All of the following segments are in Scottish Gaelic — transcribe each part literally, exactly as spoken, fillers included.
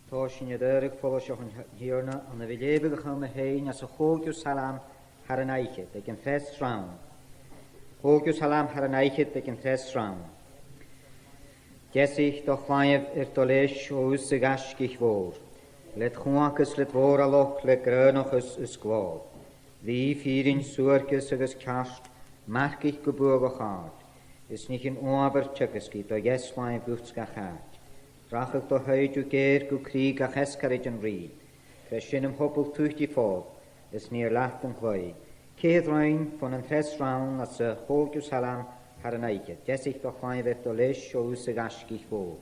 Tha sinn air adhradh follaiseach an Tighearna ann a bhith a' leughadh a-chum a h-aon às a' chòigeamh salm thar an fhichead aig an treas rann. Còigeamh salm thar an fhichead aig an treas rann. Deasaich do chlaidheamh air do leis, o thus a ghaisgich mhòr, led chumhachd is led mhòralachd, le gràdhanachas is glòir. Bhith fìrinn, suairceas agus ceart, marcaich gu buadhach àrd, is nithean uabhar teagaisgidh do dheas-làimh dhut gach àit'. Rachadh do thaideadh geur gu crìdh gach easgaraid an rìgh, fhreastal am poball tuiteam fodha, is nì air leat an cloinn. Ceithir rainn bhon an treas rann às a' chòigeamh salm thar an fhichead. Deasaich do chlaidheamh air do leis, o thus a ghaisgich mhòr.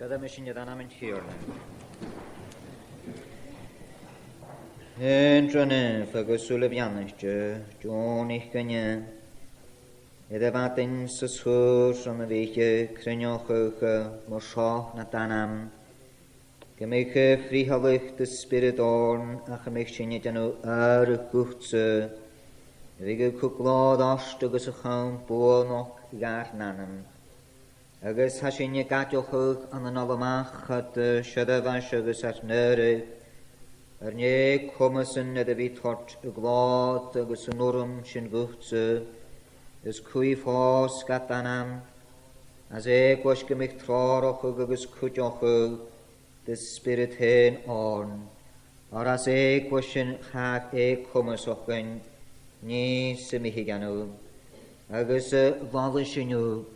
Gabhaidh sinn an t-ainm an Tighearna. Aon Drannsa agus Uile-Bheannaichte, deònaich dhuinne, air a mhadainn 's a shaorsan a bhith a' cruinneachadh mar seo nad ainm, gum biodh frithealadh do Spioraid oirnn, ach gum biodh sinn a' dèanamh adhradh dhutsa, a bhiodh a' cur glòir ort agus a chum buannachd dhar n-ainm. Agus tha sinn ag aideachadh ann an oil-mhath do Sheirbheis agus ar n-adhradh, ar n-eu-comasan air a bhith toirt a' ghlòir agus an urram sin dhutsa, is cuir fòs gad ainm, às eugmhais gum biodh treòrachadh agus cuideachadh do Spiorad fhèin oirnn, oir às eugmhais sin chaidh eu-comas oirnn, nì 's am bitheadh ann. Agus, eh, mholaidh sinn thu,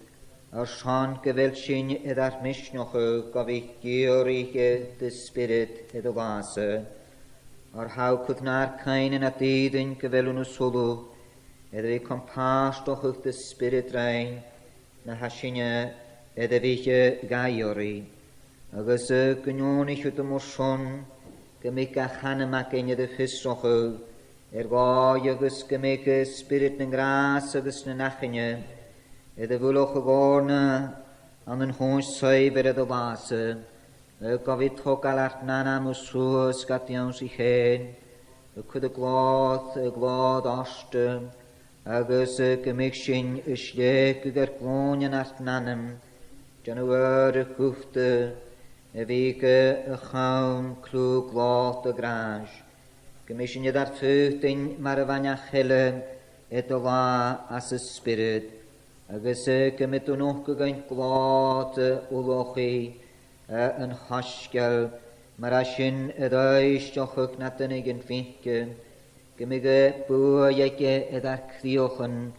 airson gu bheil sinn air ar misneachadh gu bhith ag iarraidh do Spiorad air an là-sa, oir tha thu a' cur nar cuimhne nad fhìrinn gu bheil thu nas fhasa air a bhith compàirteach do Spiorad rinn, na tha sinne air a bhith ga iarraidh. Agus, eh, gun deònaich thu mar sin gum bi gach anam againn air a fiosrachadh air dhòigh agus gum bi, eh, Spiorad nan gràs agus nan achaineadh air a bhuileachadh oirnn ann an cùis-saidhbhir air an là-sa, eh, gu bhith togail ar n-anam suas gad ionnsaigh fhèin, a' cur a' ghlòir, a' ghlòir ort, agus, eh, gum bi sinn a' sleamhnachadh air glùinean ar n-anam, dèanamh adhradh dhut, a bhiodh, eh, a chum cliù glòir do ghràis. Gum bi sinn air ar faotainn mar a bhitheadh eile air do là às an Spiorad, agus, eh, gum bi thu a' nochdadh dhuinn glòir, eh, ullachaidh, eh, an t-soisgeil, mar a tha sin air fhoillseachadh nad aon-ghin Mhic, gum bi, eh, buaidh aige air ar cridheachan,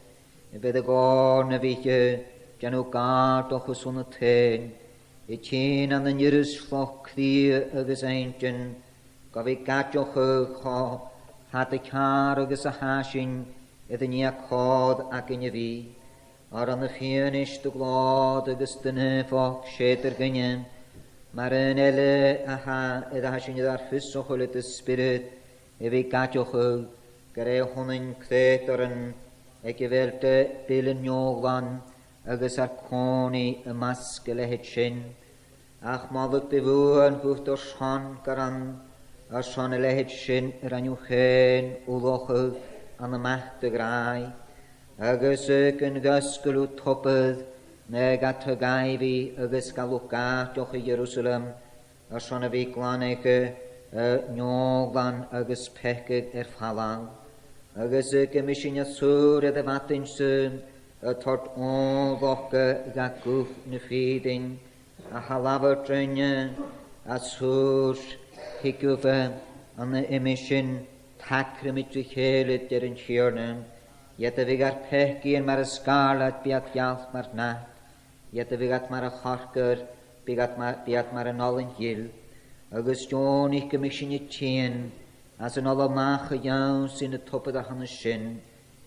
a bheir oirnn a bhith, eh, dèanamh gàirdeachas annad fhèin, a' tighinn ann an irioslachd cridhe agus inntinn, gu bhith ag aideachadh cho fada ceàrr agus a tha sinn air an fhiach chòir againn a bhith. Oir ann am fianais do ghlòir agus do naomhachd 's e eadar dhuinne, mar aon eile a tha air, a tha sinn air ar fiosrachadh le do Spiorad, a bhith ag aideachadh gur e a th' annainn creutairean aig a bheil de bhile neòghlan agus ar còmhnaidh am measg a leithid sin. Ach moladh do bhuaidh dhut airson gur ann airson a leithid sin a rinn thu fhèin ullachadh, ann am mac do ghràidh, agus, eh, gun d' fhosgail thu tobar, eh, dha do dh'aimhrei agus dha luchd-àiteach Ierusaleim, airson a bhith a' glanadh, eh, eh, neòghlan agus peacadh air falbh. Agus, eh, gum bi sinn a' saoradh air a' mhadainn-sa, eh, a' toirt ùmhlachd, eh, dha guth na fìrinn, a tha labhairt rinne, a' saor, thig thugaibh, eh, ann an iomain sin, tagradh mi ri chèile, deir an Tighearna, iad a bhiodh ur peacaidhean mar an sgàrlaid, bidh iad gheal mar sneachd, iad a bhiodh iad mar a' chorcair, bidh iad mar, bidh iad mar an olann ghil. Agus deònaich gum bi sinn a' tighinn às an ola a-mach a dh'ionnsaigh na tobar a th' ann an sin,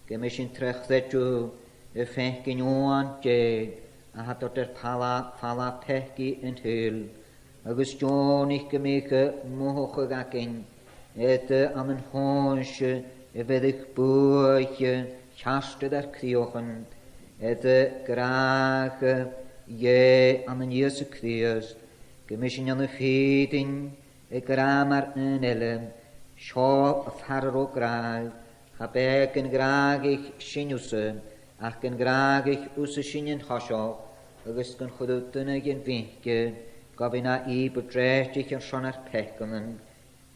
gum bi sinn tro chreideamh a' faicinn uan Dhè a tha a' toirt air falbh, falbh peacaidh an t-saoghail. Agus deònaich gum biodh, eh, mothachadh againn, iad, eh, ann an còmhnaidh, eh, a bheireadh buaidh, eh, cheart air ar cridheachan, iad, eh, gràdh, eh, Dhè ann an Ìosa Crìosd, gum bi sinn ann am fìrinn, ag ràdh mar aon eile, seo am fear a robh gràdh, cha b' e gun gràdhaich sinn thusa, ach gun gràdhaich thusa sinn an toiseach, agus gun cuir thu duine dhen bhiadh, gu bhith na ìobairt-rèitich airson ar peacannan.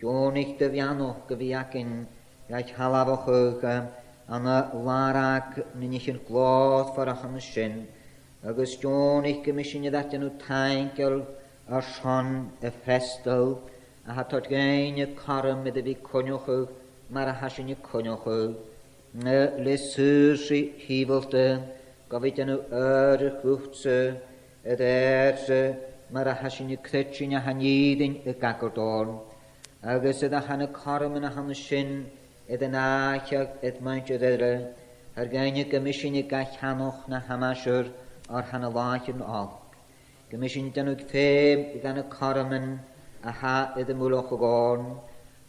Deònaich do bheannachd a bhith againn, dha shealbhachadh, eh, ann an làrach nan nithean glòrmhoir a th' ann an sin, agus deònaich gum bi sinn air ar dèanamh taingeil airson am freastal a tha a' toirt dhuinne cothrom air a bhith a' coinneachadh mar a tha sinn a' coinneachadh, eh, le saorsaidh shìobhalta, gu bhith a' dèanamh adhradh dhutsa, air adhart, eh, mar a tha sinn a' creidsinn a tha an fhìrinn a' gabhail oirnn. Agus air a tha na cothroman a th' ann an sin, air an fhàileadh air muinntir eile, thoir dhuinne gum bi sinn a' gabhail a-mach na h-amaisear oir tha na làithean olc. Gum bi sinn a' dèanamh feum dha na cothroman a tha air am mullachadh oirnn,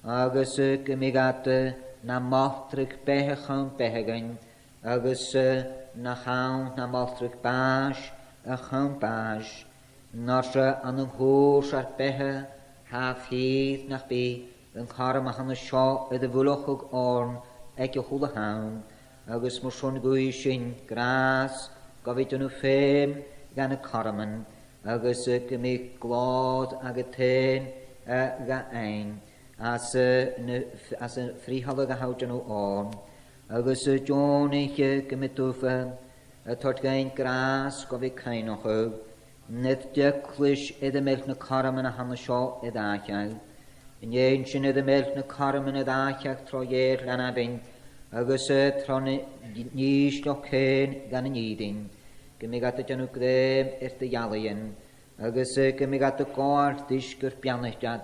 agus, eh, gum bi iad, eh, na moltradh beatha a chum beatha dhuinn, agus, eh, nach ann na moltradh bàis a chum bàis, nar, eh, ann an cùrsa ar beatha, tha fìor nach bi an cothrom a th' ann an seo air a mhullachadh oirnn aig a h-uile àm, agus mar sin gheibh sinn gràs gu bhith a' dèanamh feum dha na cothroman, agus, eh, gum bi glòir agad fhèin, eh, ga fhaighinn, às, eh, na, às an frithealadh a tha thu a' dèanamh oirnn. Agus, eh, deònaich, eh, gum bi thu, eh, a' toirt dhuinn gràs gu bhith a' cuimhneachadh, nad eaglais air a bheil na cothroman a th' ann an seo air fhàgail. An dèidh sin air a bheil na cothroman air fhàgail tro Dhè ar leanabhainn, agus, eh, tron, eh, n-ìsleachd fhèin dhan an fhìrinn, gum bi iad a' dèanamh grèim air do gheallaidhean, agus, eh, gum bi iad a' gabhail ris gur beannaichte iad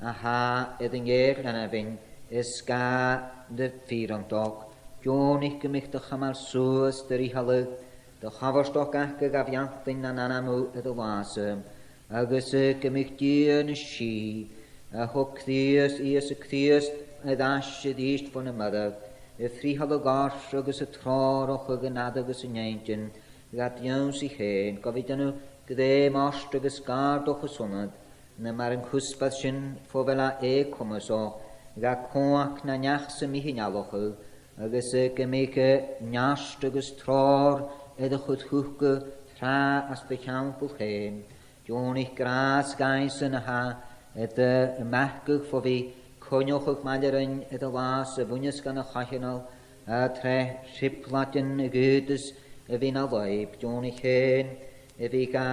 a tha air an Dè ar leanabhainn, is gabh do fhìreantachd. Deònaich gum bi do chumail suas do fhrithealadh, do chofhurtachd aca ga bheannachdainn nan anam thu air an là-sa, agus, eh, gum bi Dia na sìth, a thug Crìosd, Ìosa Crìosd, air ais a-rithist bho na mairbh, a' frithealadh ort agus a' treòrachadh an fhada agus an inntinn, dha d' ionnsaigh fhèin, gu bhith a' dèanamh grèim ort agus gàirdeachas annad, na mar an cuspair sin fo bheil e eu-comasach, dha cumhachd na neach-sa mì-shuainealachadh, agus, eh, gum bi, eh, neart agus treòir air a chur thuca tràth às do theampall fhèin. Deònaich gràs dhaibhsan a tha air am marcachd fo bhith a' coinneachadh maille rinn air an là-sa a bhuineas dhan a' choitheanal, a tro thrioblaid a dh'fhaodas a bhith na lùib. Deònaich fhèin a bhith ga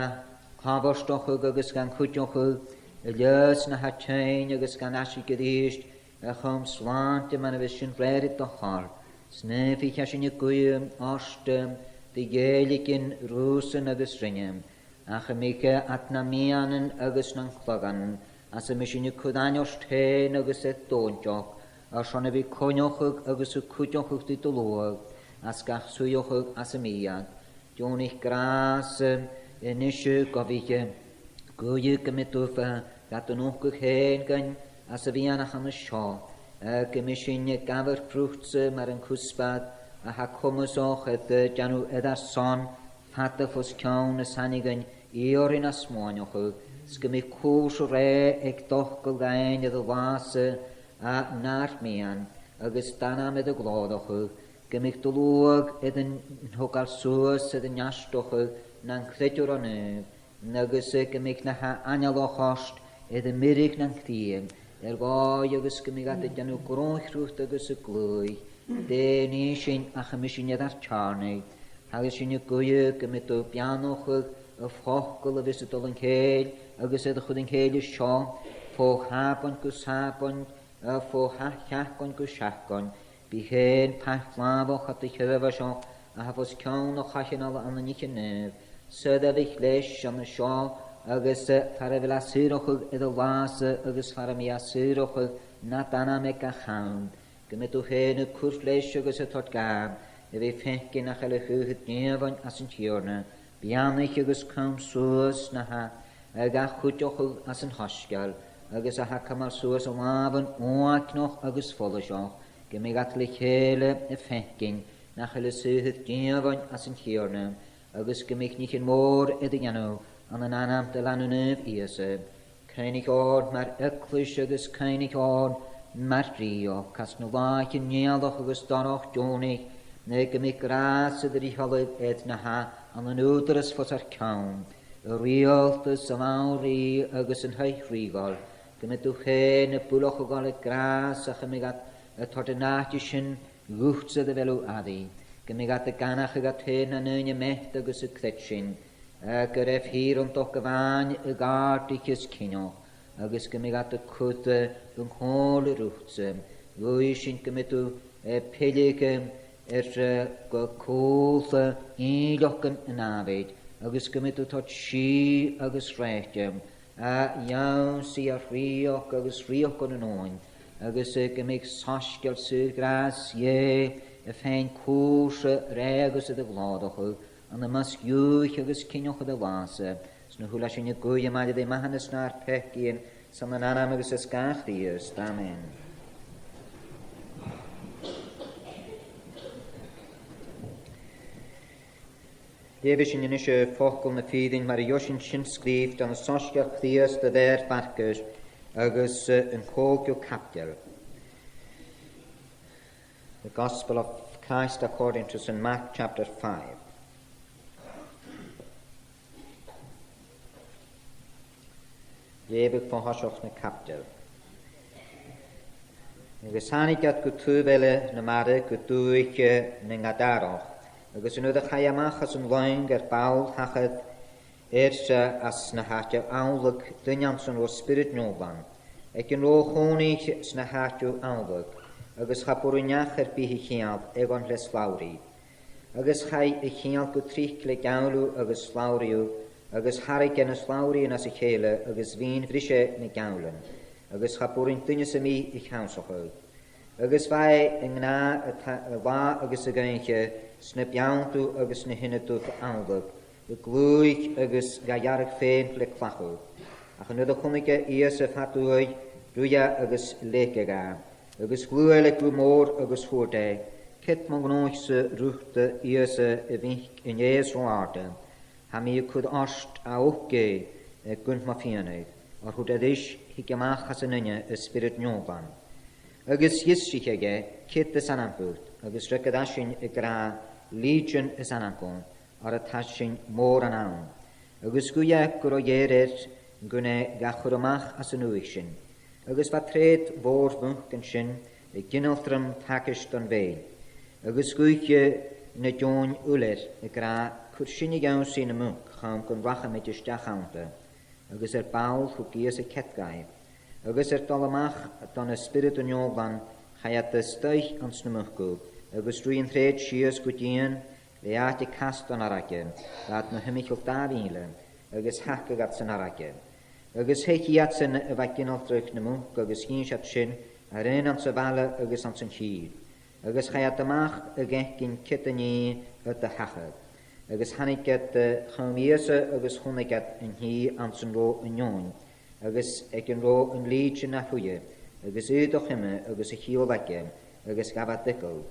chofhurtachadh agus gan cuideachadh, a leithid 's na tha tighinn agus gan aiseag a-rithist a chum slàinte mar a bhios sinn a' rèir do chor. 'S naomhaich sinn a' guidhe ort, eh, do dhèiligeadh riuthasan agus rinne, ach gum bi iad nam miannan agus nam chloinn, às am bi sinn a' cur aithne ort fhèin agus air d' fhònaireachd, airson a bhith a' coinneachadh agus a' cuideachadh ri do shluagh, às gach suidheachadh às am bi iad. Deònaich gràs, eh, a-nis, eh, gu bhith, eh, a' guidhe gum bi thu, eh, gad fhaicinn fhèin dhuinn às a' mheadhan a th' ann an seo, eh, gum bi sinn, eh, a' gabhail riutsa mar an cuspair a tha comasach air, eh, dèanamh air ar son fada fos cionn na sannaichean iarraidh na smaoineachadh, 's gum bi cùrsa rèidh aig d' fhacal dhuinn air an là-sa, eh, nar miann, agus d' ainm air a ghlòrachadh, gum biodh do shluagh air an togail suas air an neartachadh nan creideamh ro naomh, agus gum biodh na tha aineolach ort air am bioraich nan cridhe, air dhòigh agus gum biodh iad a' dèanamh gnothaich riut agus a' glaodhaich. Dè nì sinn ach am bi sinn air ar teàrnadh? Tha sinn a' guidhe gum bi thu a' beannachadh am facal a bhios a' dol an cèill agus air a chur an cèill an seo, fo Shàbaid gu Sàbaid, a, fo sheachdain gu seachdain, bidh fhèin pailt làmhach air do sheirbheiseach a tha fo cheann a' choitheanail ann an Nithean Naomh, soirbhich leis an seo agus, a, far a bheil e a' saothrachadh air an làtha-sa agus far am bi e a' saothrachadh nad anam aig gach àm, gum bi thu fhèin a' cur leis agus a' toirt dha a bhith a' faicinn nach eil a shaothair gnìomhain às an Tighearna, beannaich agus cùm suas na tha a' gach cuideachadh às an t-soisgeul, agus a tha a' cumail suas a làmhan uaigneach agus follaiseach, gum bi iad le chèile a' faicinn nach eil a shaothair gnìomhain às an Tighearna, agus gum bi nithean mòr air a dhèanamh ann an ainm do Leannan Naomh Ìosa. Cuimhnich oirnn mar eaglais agus cuimhnich oirnn mar rìoghachd, cas na làithean nighealach agus dorch deònaich, no gum bi gràs air a shealbh air na tha ann an ùghdarras fo ar ceann, a' riaghaltas, a' bhanrigh agus an taigh-rìoghail, gum bi thu fhèin a' buileachadh a' gabhail gràs a chum iad a thoirt an àite sin dhutsa air a bheil thu airidh, gum bi iad ag aithneachadh iad fhèin nan daoine meata agus a' creidsinn, a, gur e fìreantachd a-mhàin a dh'àrdaicheas cinnteach, agus gum bi iad a' cur, a, an còmhla riutsa. Ghuidhich sinn gum bi thu, a, peile, a, air, a, gu cùl, a, innleachdan an nàmhaid, agus gum bi thu a' toirt sìth agus sreath, a, dh'ionnsaigh ar rìoghachd agus rìoghachdan an fhoghain, agus, a, gum bi soisgeul saor-ghràs Dhè a' faighinn cùrsa air adhart agus air a ghlòrachadh, ann am measg dhùthcha agus cinnteach air an làtha-sa, 's na h-uile sinn a' guidhe maille ri mathanas nar peacaidhean, 's ann an ainm agus as gach Chrìosd. Amen. Leughaidh sinn a-nis, a, facal na fìrinn mar a gheibh sinn sin sgrìobhte ann an soisgeul Chrìosd a rèir Mharcais agus, a, an còigeamh caibideil. The Gospel of Christ according to Saint Mark, chapter five. Leughaidh bho thoiseach na caibideil. Agus thàinig iad gu taobh eile na mara, gu dùthaich, eh, nan Gadarach. Agus nuair a chaidh e a-mach às an long air ball, thachair air, eh, às na h-àite amhlaidh duine anns an robh spiorad neòghlan, aig an robh e a' còmhnaidh sna h-àite amhlaidh, agus cha b' urrainn ach air bith a cheangal eadhon le slabhraidh. Agus chaidh a cheangal gu tric le geamhlachadh agus slabhraidheadh, agus tharraing e na slabhraidhean às a chèile, agus bhon bhris e na geamhlaichean, agus cha b' urrainn duine sam bith a cheannsachadh. Agus bha e a-ghnàth a tha-, an latha agus an oidhche, sna beanntan agus sna h-ionadaibh amhlaidh, a' glaodhaich agus ga dhearg fhèin le clachadh. Ach nuair a chunnaic e Ìosa fad uaithe, ruith e agus leig e dha, agus ghlaodh e le guth mòr agus thuirt e, Ciod mu ghnothaich-sa riut, a Ìosa, a Mhic an Dè as ro-àirde? Tha mi a' cur ort, a Dhè, gun mo phianadh. Oir thuirt e ris, Thig a-mach às an duine, a spiorad neòghlan. Agus dh'fhiosraich e dheth, Ciod as ainm dhut? Agus fhreagair esan ag ràdh, Lìgion as ainm dhomh, oir tha sinn mòran ann. Agus guidh e gun robh geur air gun e ga chur a-mach às an dùthaich sin. Agus bha treud mhòr mhuc an sin, a' ginealtram taigis don bheinn. Agus dh'fhaighnich na deòin uile air, ag ràdh, Cuir sinn a dh'ionnsaigh na muc, chum gun rachamaid a-steach annta. Agus air ball thug Ìosa cead dhaibh. Agus air dol a-mach do na spioradain neòghlan, chaidh iad a-staigh anns na mucan, agus ruith an treud sìos gu dian, le àite cas don fhairge, bha iad mu thimcheall dà mhìle, agus thachair iad san fhairge. Agus theich iadsan a bha a' ginealtradh na muc, agus dh'inns iad sin, a rinn anns a' bhaile agus anns an tìr. Agus chaidh iad a-mach a dh'fhaicinn ciod an nì a thachair. Agus thàinig iad, eh, chum Ìosa agus chunnaic iad an tì anns an robh an fheadhainn, agus aig an robh an lìgsean na shuidhe, agus aodach ime agus a chiall aige, agus ghabh iad eagal.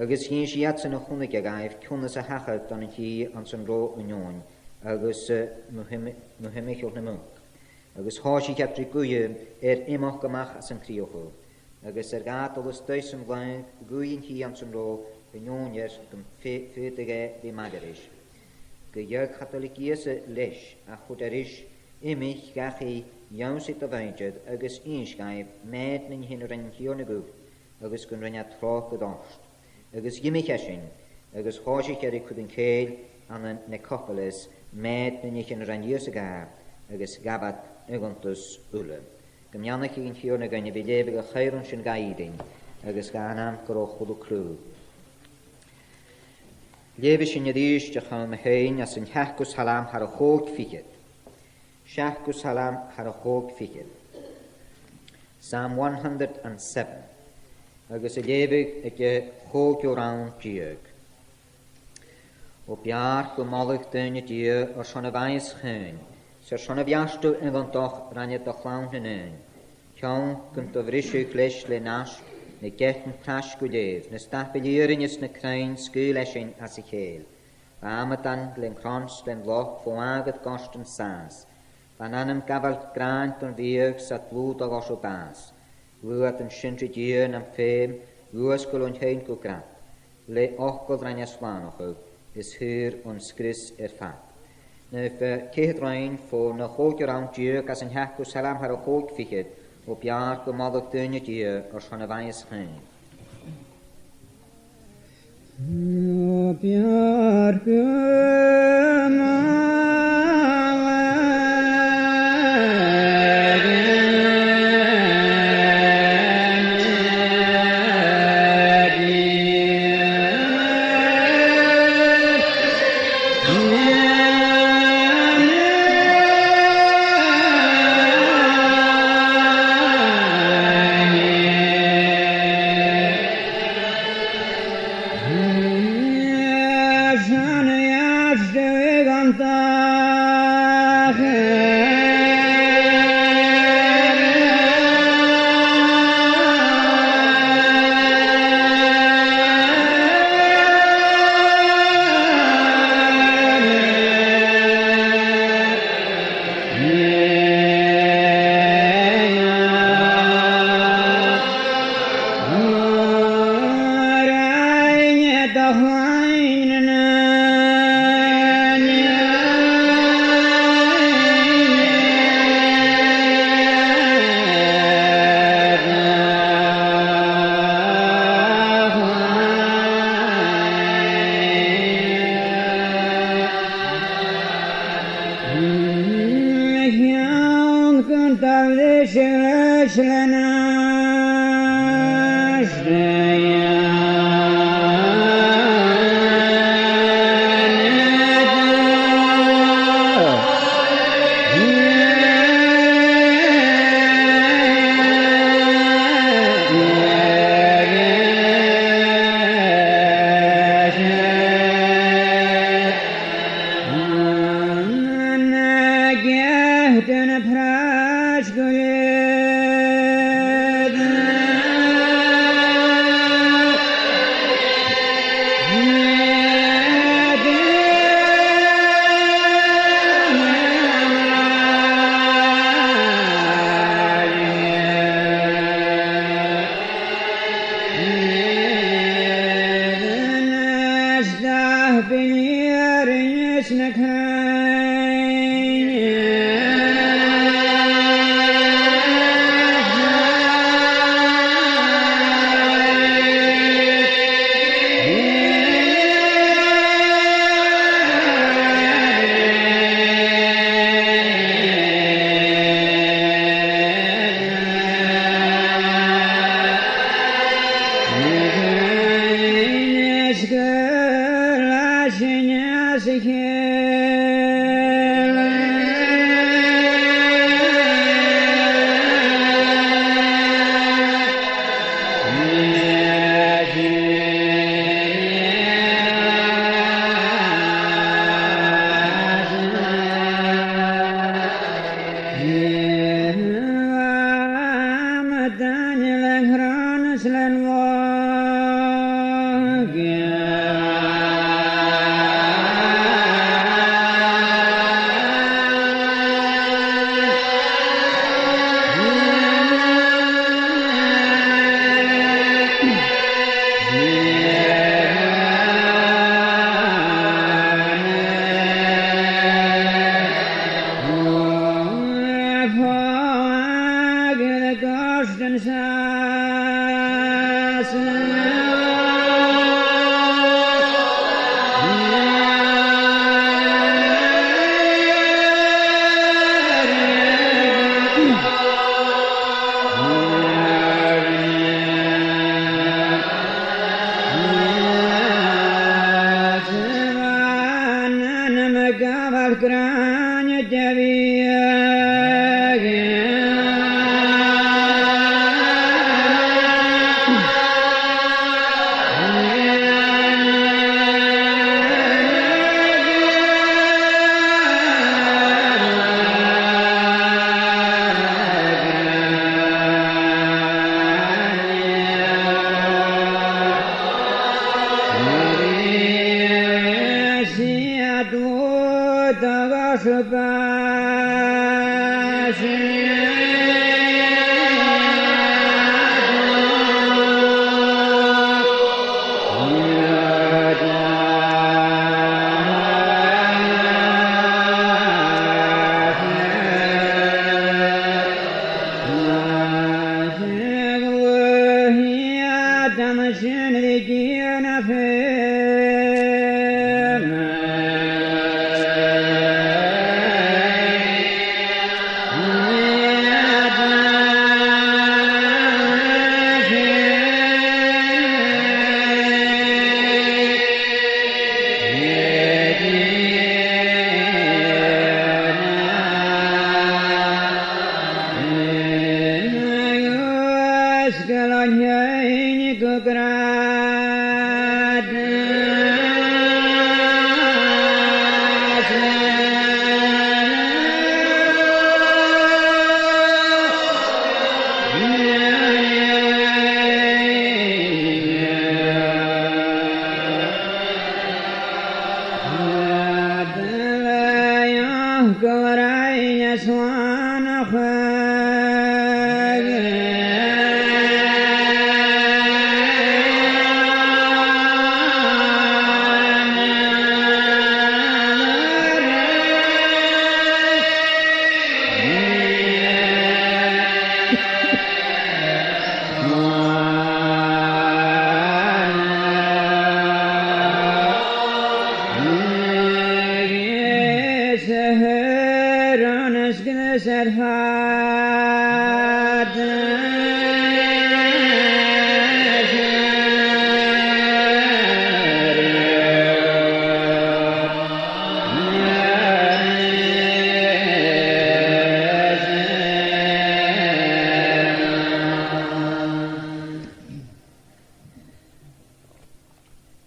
Agus dh'inns iadsan a chunnaic e dhaibh cion às a thachair don tì anns an robh an fheadhainn, agus, eh, mu thim-, mu thimcheall na muc. Agus thòisich iad ri guidhe air imeachd a-mach às an crìoch. Agus air dà dhol a-staigh san làimh, dh'inns e an sin ro, an ùine air gum feu-, faodadh e a bhith maille ris. Gu dheagh cha toil leis Ìosa leis, ach chuir e ris: Imich, dhachaigh, dh'ionnsaich do mhuinntir, agus innis dhaibh meud na nithean a rinn an Tighearna dhut, agus gun robh e tro gu dort. Agus dh'imich esan, agus thòisich e ri cur an cèill ann an Neapolis meud na nithean a rinn Ìosa dha, agus ghabh iad an cunntadh uile. Gum beannaicheadh an Tighearna dhuinn a bhith a' leughadh a' chuibhreann sin dha fhìrinn, agus dhan ainm gun robh a h-uile cliù. Leughaidh sinn a-rithist a-chum a h-aon às an t-seachdamh Salm thar a' chòig fichead. Seachdamh Salm thar a' chòig fichead. Psalm one hundred and seven. Agus a' leughadh aig a' chòigeamh rann deug. O b' fheàrr dhut moladh daoine Dia airson a mhaitheas chaoin, 's airson a bheartach iongantach rinn iad do chlann nan aon. Chionn gun do bhriseadh leis le naisc, na geatannan prais gu lèir, na stapaidhean iarainn is na crainn sgaoil esan às a chèill. Bha amadan len cron 's len loch, fo fhàgadh goirt an sàs. Bha an anam gabhail gràin don bhiadh 's iad dlùth do dhòrtadh bàs. Bhuail iad an sin ri Dia nam feum, dh'fhuasgail on teinn gu grad. Le fhacal rinn e slànachadh, is shaor on sgrios air fad. Naomh, eh, ceithir rainn fo na chòigeamh rann deug às an t-seachdamh Salm thar a' chòig fichead, o b' fheàrr dhut moladh daoine Dia airson a mhaitheas chaoin.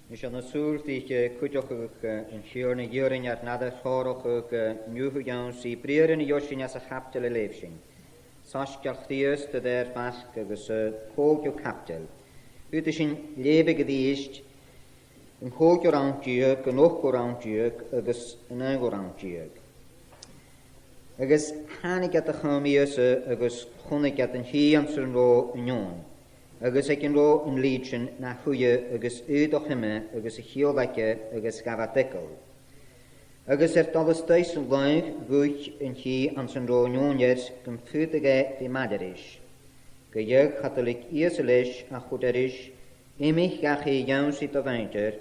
Nis, ann an sùil duit, eh, cuideachadh, eh, an Tighearna, iarrainn ar n-aire thròcaireachd, eh, an-diugh a dh'ionnsaigh briathran a gheibh sinn às a' chaibideil a leugh sinn. Soisgeul Chrìosd a rèir Mharc agus, eh, còigeamh caibideil. Faodaidh sinn leughadh a-rithist an còigeamh rann deug, an ochdamh rann deug agus an naoidheamh rann deug. Agus thàinig iad a chum Ìosa agus chunnaic iad an tì anns an robh an fheadhainn, agus aig an robh an lìonadh na shuidhe agus aodach ime agus a chiall aige agus ghabh iad eagal. Agus air dol a-staigh san lagh, dh'ith an tì anns an robh an fheadhainn air gum faodadh e bhith maille ris. Gu dheagh cha do leig Ìosa leis ach thuirt e ris, Imich dhachaigh a dh'ionnsaigh do mhuinntir,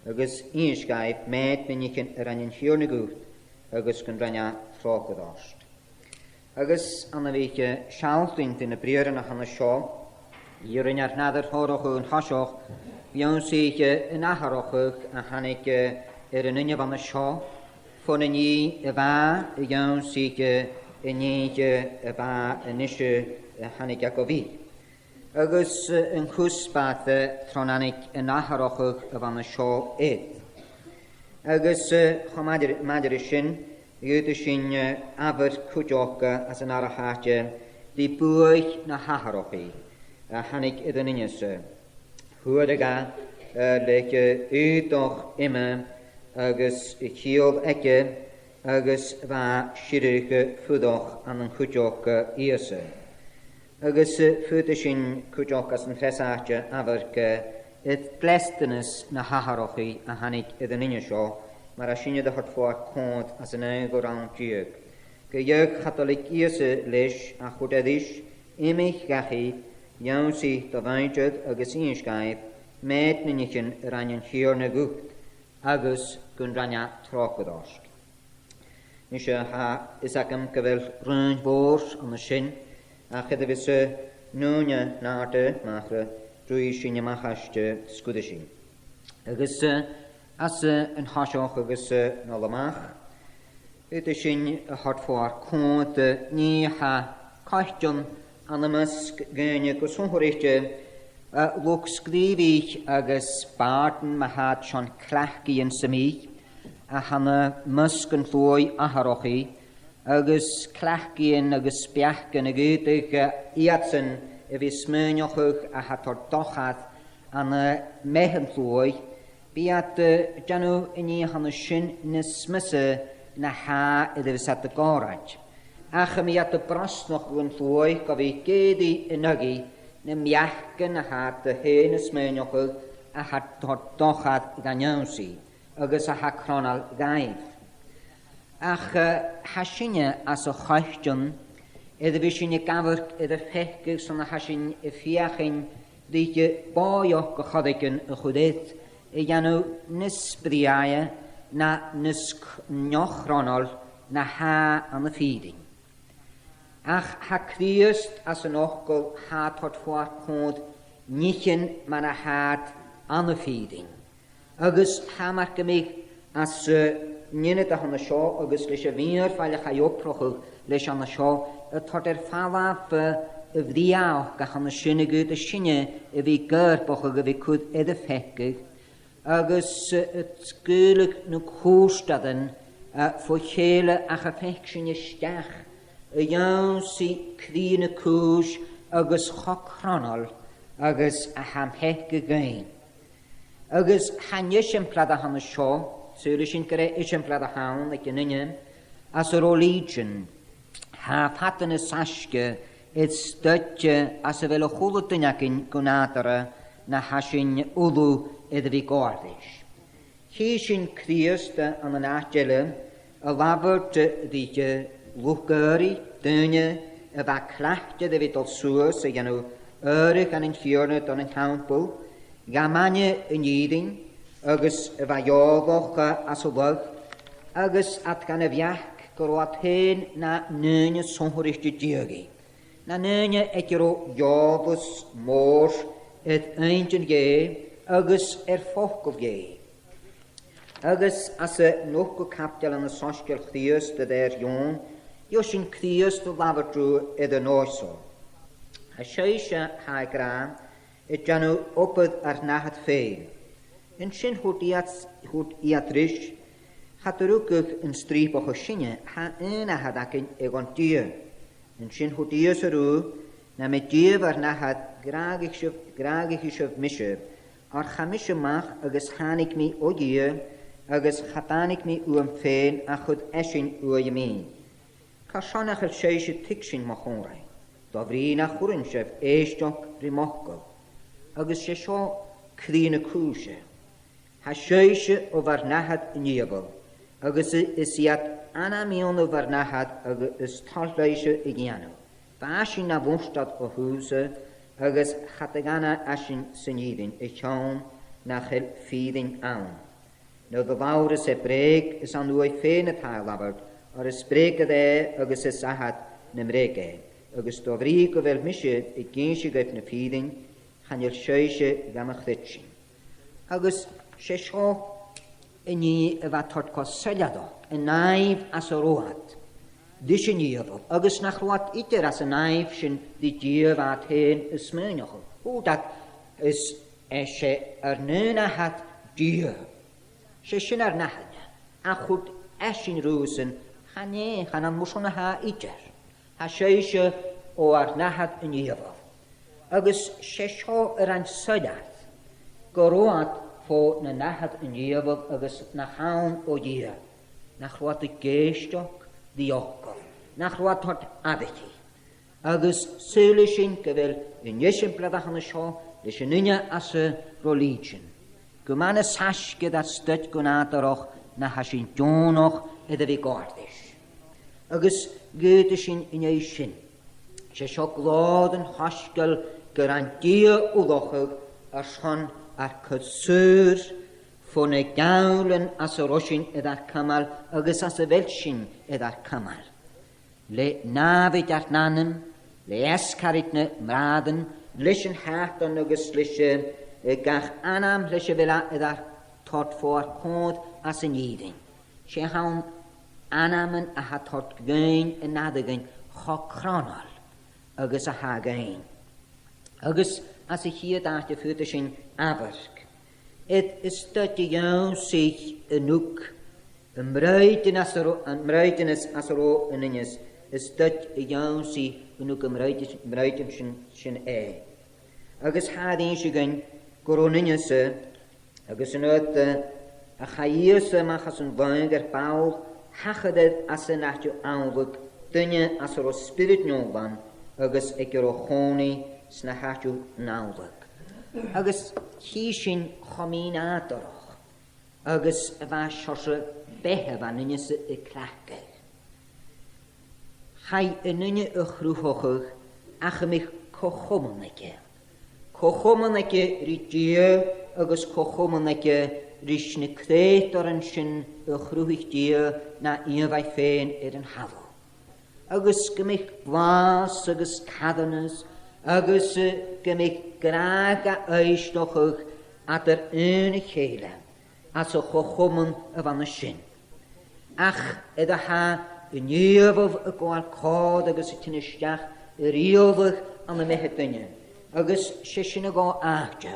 agus innis dhaibh meud na nithean a rinn an Tighearna dhut, agus gun rinn e tròcair ort. Agus ann a bhith, eh, sealltainn de na briathran a th' ann an seo, iarrainn ar n-aire thròcaireachd an toiseach, a dh'ionnsaigh, eh, an atharrachadh a thàinig, eh, air an duine a bh' ann an seo, bhon an nì a bha e, a dh'ionnsaigh, eh, an nì, eh, a bha e a-nise, eh, a thàinig e gu bhith. Agus, eh, an cuspair, eh, tron thàinig an atharrachadh a bh' ann an seo air. Agus, eh, cho maille, maille ris sin, dh'fhaodadh sinn, eh, amharc cuideachd, eh, anns an ath àite, ri buaidh na h-atharrachaidh a thàinig air an duine seo. Fhuaradh e, eh, le, eh, aodach ime agus a chiall aige, agus bha e a' sireadh, eh, fuireach ann an cuideachd, eh, Ìosa. Agus, eh, faodaidh sinn cuideachd anns an treas àite amharc, eh, air dleastanas na h-atharrachaidh a thàinig air an duine seo, mar a tha sinne air a thoirt fodhar còmhla anns an aon rann deug. Gu dheagh cha do leig Ìosa leis ach thuirt e ris, Imich dhachaigh, ionnsaigh do mhuinntir agus innis dhaibh meud na nithean a rinn an Tighearna dhut, agus gun rinn e tròcair ort. Nis, eh, tha fhios agam gu bheil raon mhòr ann an sin, ach air a bhith, eh, an ùine an-àirde, mar, eh, ruith sinn a-mach às, eh, sguir sinn. Agus, eh, às, eh, an toiseach agus, eh, a-null a-mach, faodaidh sinn a thoirt fodhar còmhla, eh, nì a tha coitcheann ann am measg dhaoine gu sònraichte, eh, luchd-sgrìobhaidh agus bàirdean ma-thà, son cleachdaidhean sam bith a tha ann am measg an t-sluaigh atharrachaidh, agus cleachdaidhean agus beachdan a dh'fhaodadh, eh, iadsan a bhith a' smaoineachadh a tha a' toirt dochar ann am meadhan an t-sluaigh, bidh iad, eh, a' dèanamh an nì a th' ann an sin nas miosa na tha air a bhith a' gòrairt. Ach am bi iad a' brosnachadh an t-sluaigh gu bhith ag èirigh an aghaidh nam beachdan a tha iad fhèin a' smaoineachadh a tha a' toirt dochar dhan ionnsaigh agus a tha cronail dhaibh. Ach, eh, tha sinne anns a' choitcheann air a bhith sinn ag amharc air a' pheacadh 's ann a tha sinn a' feuchainn ri bòidheachd a' chorraigean a chur air, a dhèanamh nas brèagha na nas c-, neo-chronail na tha ann am fìrinn. Ach tha Crìosd anns an fhacal a tha a' toirt fo ar cùl nithean mar a tha iad ann am fìrinn. Agus tha mar gum biodh anns, eh, an ionad a th' ann an seo agus leis a' mhìorbhail a chaidh obrachadh leis ann an seo, a' toirt air falbh, eh, a' bhrèagha a th' ann an sin a dh'fhaodadh sinne a bhith ag obrachadh, a bhith a' cur air a' pheacadh, agus, eh, a' sgaoileadh nan cùirtearan, eh, fo chèile ach am faic sinn a-steach a dh'ionnsaigh cridhe na cùis agus cho cronail agus a tha am peacadh dhuinn. Agus tha an eisimpleir a th' ann an seo, saoilidh sinn gur e eisimpleir a th' ann aig an duine anns an ro-lìdean, tha fada nas fhaisge air staid anns a bheil a h-uile duine againn gu nàdarra na tha sinn uile air a bhith a' gabhail ris. Chì sinn Crìosd ann an àite eile a' labhairt ri luchd-adhraidh, daoine a bha cleachdte air a bhith a' dol suas a dhèanamh adhradh dhan an Tighearna don an teampall, dha maide an fhìrinn agus a bha eòlach anns an lagh, agus iad gan a bheachd gun robh iad fhèin nan daoine sònraichte diadhaidh, nan daoine aig an robh eòlas mòr air inntinn Dhè agus air facal Dhè. Agus anns an ochdamh caibideil ann an Soisgeul Chrìosd a rèir Eòin, gheibh sinn Crìosd a' labhairt riutha air an òigh seo. Tha sibhse, tha e ag ràdh, a' dèanamh obair ur n-athar fhèin. An sin thuirt iad, thuirt iad ris, cha do rugadh an strìopachadh sinne, tha aon Athair againn aig an Dia. An sin thuirt Ìosa riutha, nam biodh Dia ur n-Athair, ghràdhaicheadh sibh, ghràdhaicheadh sibh mise, oir chaidh mise a-mach agus thàinig mi o Dhia, agus cha tàinig mi uam fhèin ach chuir esan uaim mi. Carson nach eil sibhse a' tuigsinn mo chomhairle? Do bhrìgh nach urrainn sibh èisteachd ri m' fhacal. Agus 's e seo cridhe na cùise. Tha sibhse o bhur n-Athair an Diabhail, agus i-, is iad ainmean o bhur n-Athair agus is toil leibhse a dhèanamh. B' esan a mhurtair o thùs, agus cha do dh'ainmich esan san fhìrinn, a chionn nach eil fìrinn ann. Nuair a labhras e brèag, is ann uaidh fhèin a tha e a' labhairt, oir is brèagha e agus is Athair na mbrèagha e, agus do bhrìgh gu bheil mise ag innse dhuibh na fìrinn, chan eil sibhse dha mo chreidsinn. Agus 's e seo an nì a bha a' toirt cho soilleir, an nàimh anns an robh iad ris an Diabhal, agus nach robh iad idir anns an nàimh sin ri Dia a bha iad fhèin a' smaoineachadh. Thuirt iad, is, is e ar n-aon Athair Dia. 'S e sin ar n-Athair, ach thuirt esan riuthasan, chan e, chan ann mar sin a tha e idir. Tha sibhse o ar n-Athair an Diabhal. Agus 's e seo a rinn soilleir, gun robh iad fo na n-athar an Diabhail agus nach ann o Dhia, nach robh iad ag èisteachd ri fhacal, nach robh iad a' toirt aire dhi. Agus saoilidh sinn gu bheil an eisimpleir a th' ann an seo leis an duine anns an ro-lìdean. Gu math nas fhaisge air ar staid gu nàdarrach na tha sinn deònach air a bhith a' gabhail ris. Agus dh'fhaodadh sinn an dèidh sin, 's e seo glòir an t-soisgeil gur ann Dia ullachadh airson ar cur saor fo na gàbhlan anns an robh sinn air ar cumail agus anns a bheil sinn air ar cumail. Le nàmhaid ar n-anam, le eascairid nam bràithrean, leis an t-Sàtan agus leis, eh, gach anam leis a bheil e air ar toirt fo ar còir anns an fhìrinn. 'S e th' ann anaman a tha a' toirt dhuinn an aire dhuinn cho cronail agus a tha e dhuinn. Agus anns a' chiad àite faodaidh sinn amharc air an staid a dh'ionnsaich an ugh am broidhneas anns an ro-, am broidhneas anns an robh an duine, an staid a dh'ionnsaich an ugh am broidhneas, am broidhneas sin, sin e. Agus tha e ag innse dhuinn gun robh an duine seo, agus an uair, eh, a chaidh Ìosa a-mach às an lagh air ball Thachair air às an àite amhlaidh duine às an robh spiorad naomh ann agus aig an robh còmhnaidh sna h-àiteachan amhlaidh. Agus chì sinn cho mì-nàdarrach agus a bha seòrsa beatha a bha an duine seo a' cleachdadh. Chaidh an duine a chruthachadh ach a bhiodh co-chomann aige. Co-chomann aige ri Dia agus co-chomann aige ris na creutairean sin a chruthaich Dia na ìomhaigh fhèin air an talamh. Agus gum biodh blàths agus carthannas agus, eh, gum biodh gràdh ga fhoillseachadh eadar aon a chèile às a' cho-chomann a bh' ann an sin. Ach air a tha an diabhal a' gabhail còir agus a' tighinn a-steach a riaghladh ann am beatha duine, agus 's e sin a ghabh àite,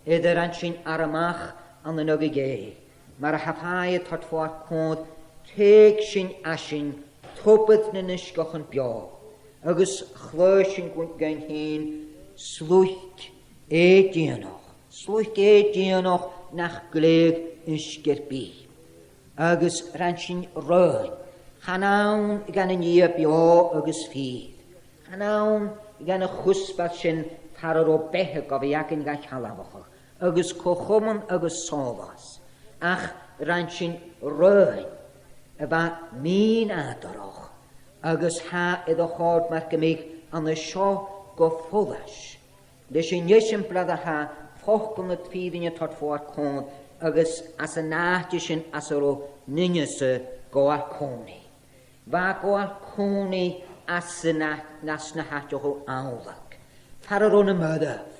air a rinn sinn ar-a-mach ann an Aggaidh Dhè, mar a tha Pàdraig a' toirt fodha còir, tèid sinn esan, tobar nan uisgeachan beò, agus chluich sinn dhuinn fhìn sluic èideannach, sluic èideannach nach gleidheadh uisge air bith. Agus rinn sinn roghainn, chan ann dhan an Dia beò agus fìor, chan ann dhan a' chuspair sin far an robh beatha gu bhith againn ga shealbhachadh, agus co-chomann agus sòlas, ach rinn sinn roghainn a bha mì-nàdarrach, agus tha e air a chòrdadh mar gum biodh an seo gu follais leis an eisimpleir a tha Facal nad Fhìrinn a' toirt fodha còir agus às an àite sin às an robh an duine seo a' gabhail còmhnaidh. Bha e a' gabhail còmhnaidh às an à-, às na h-àiteachan amhlaidh, far an robh na mairbh.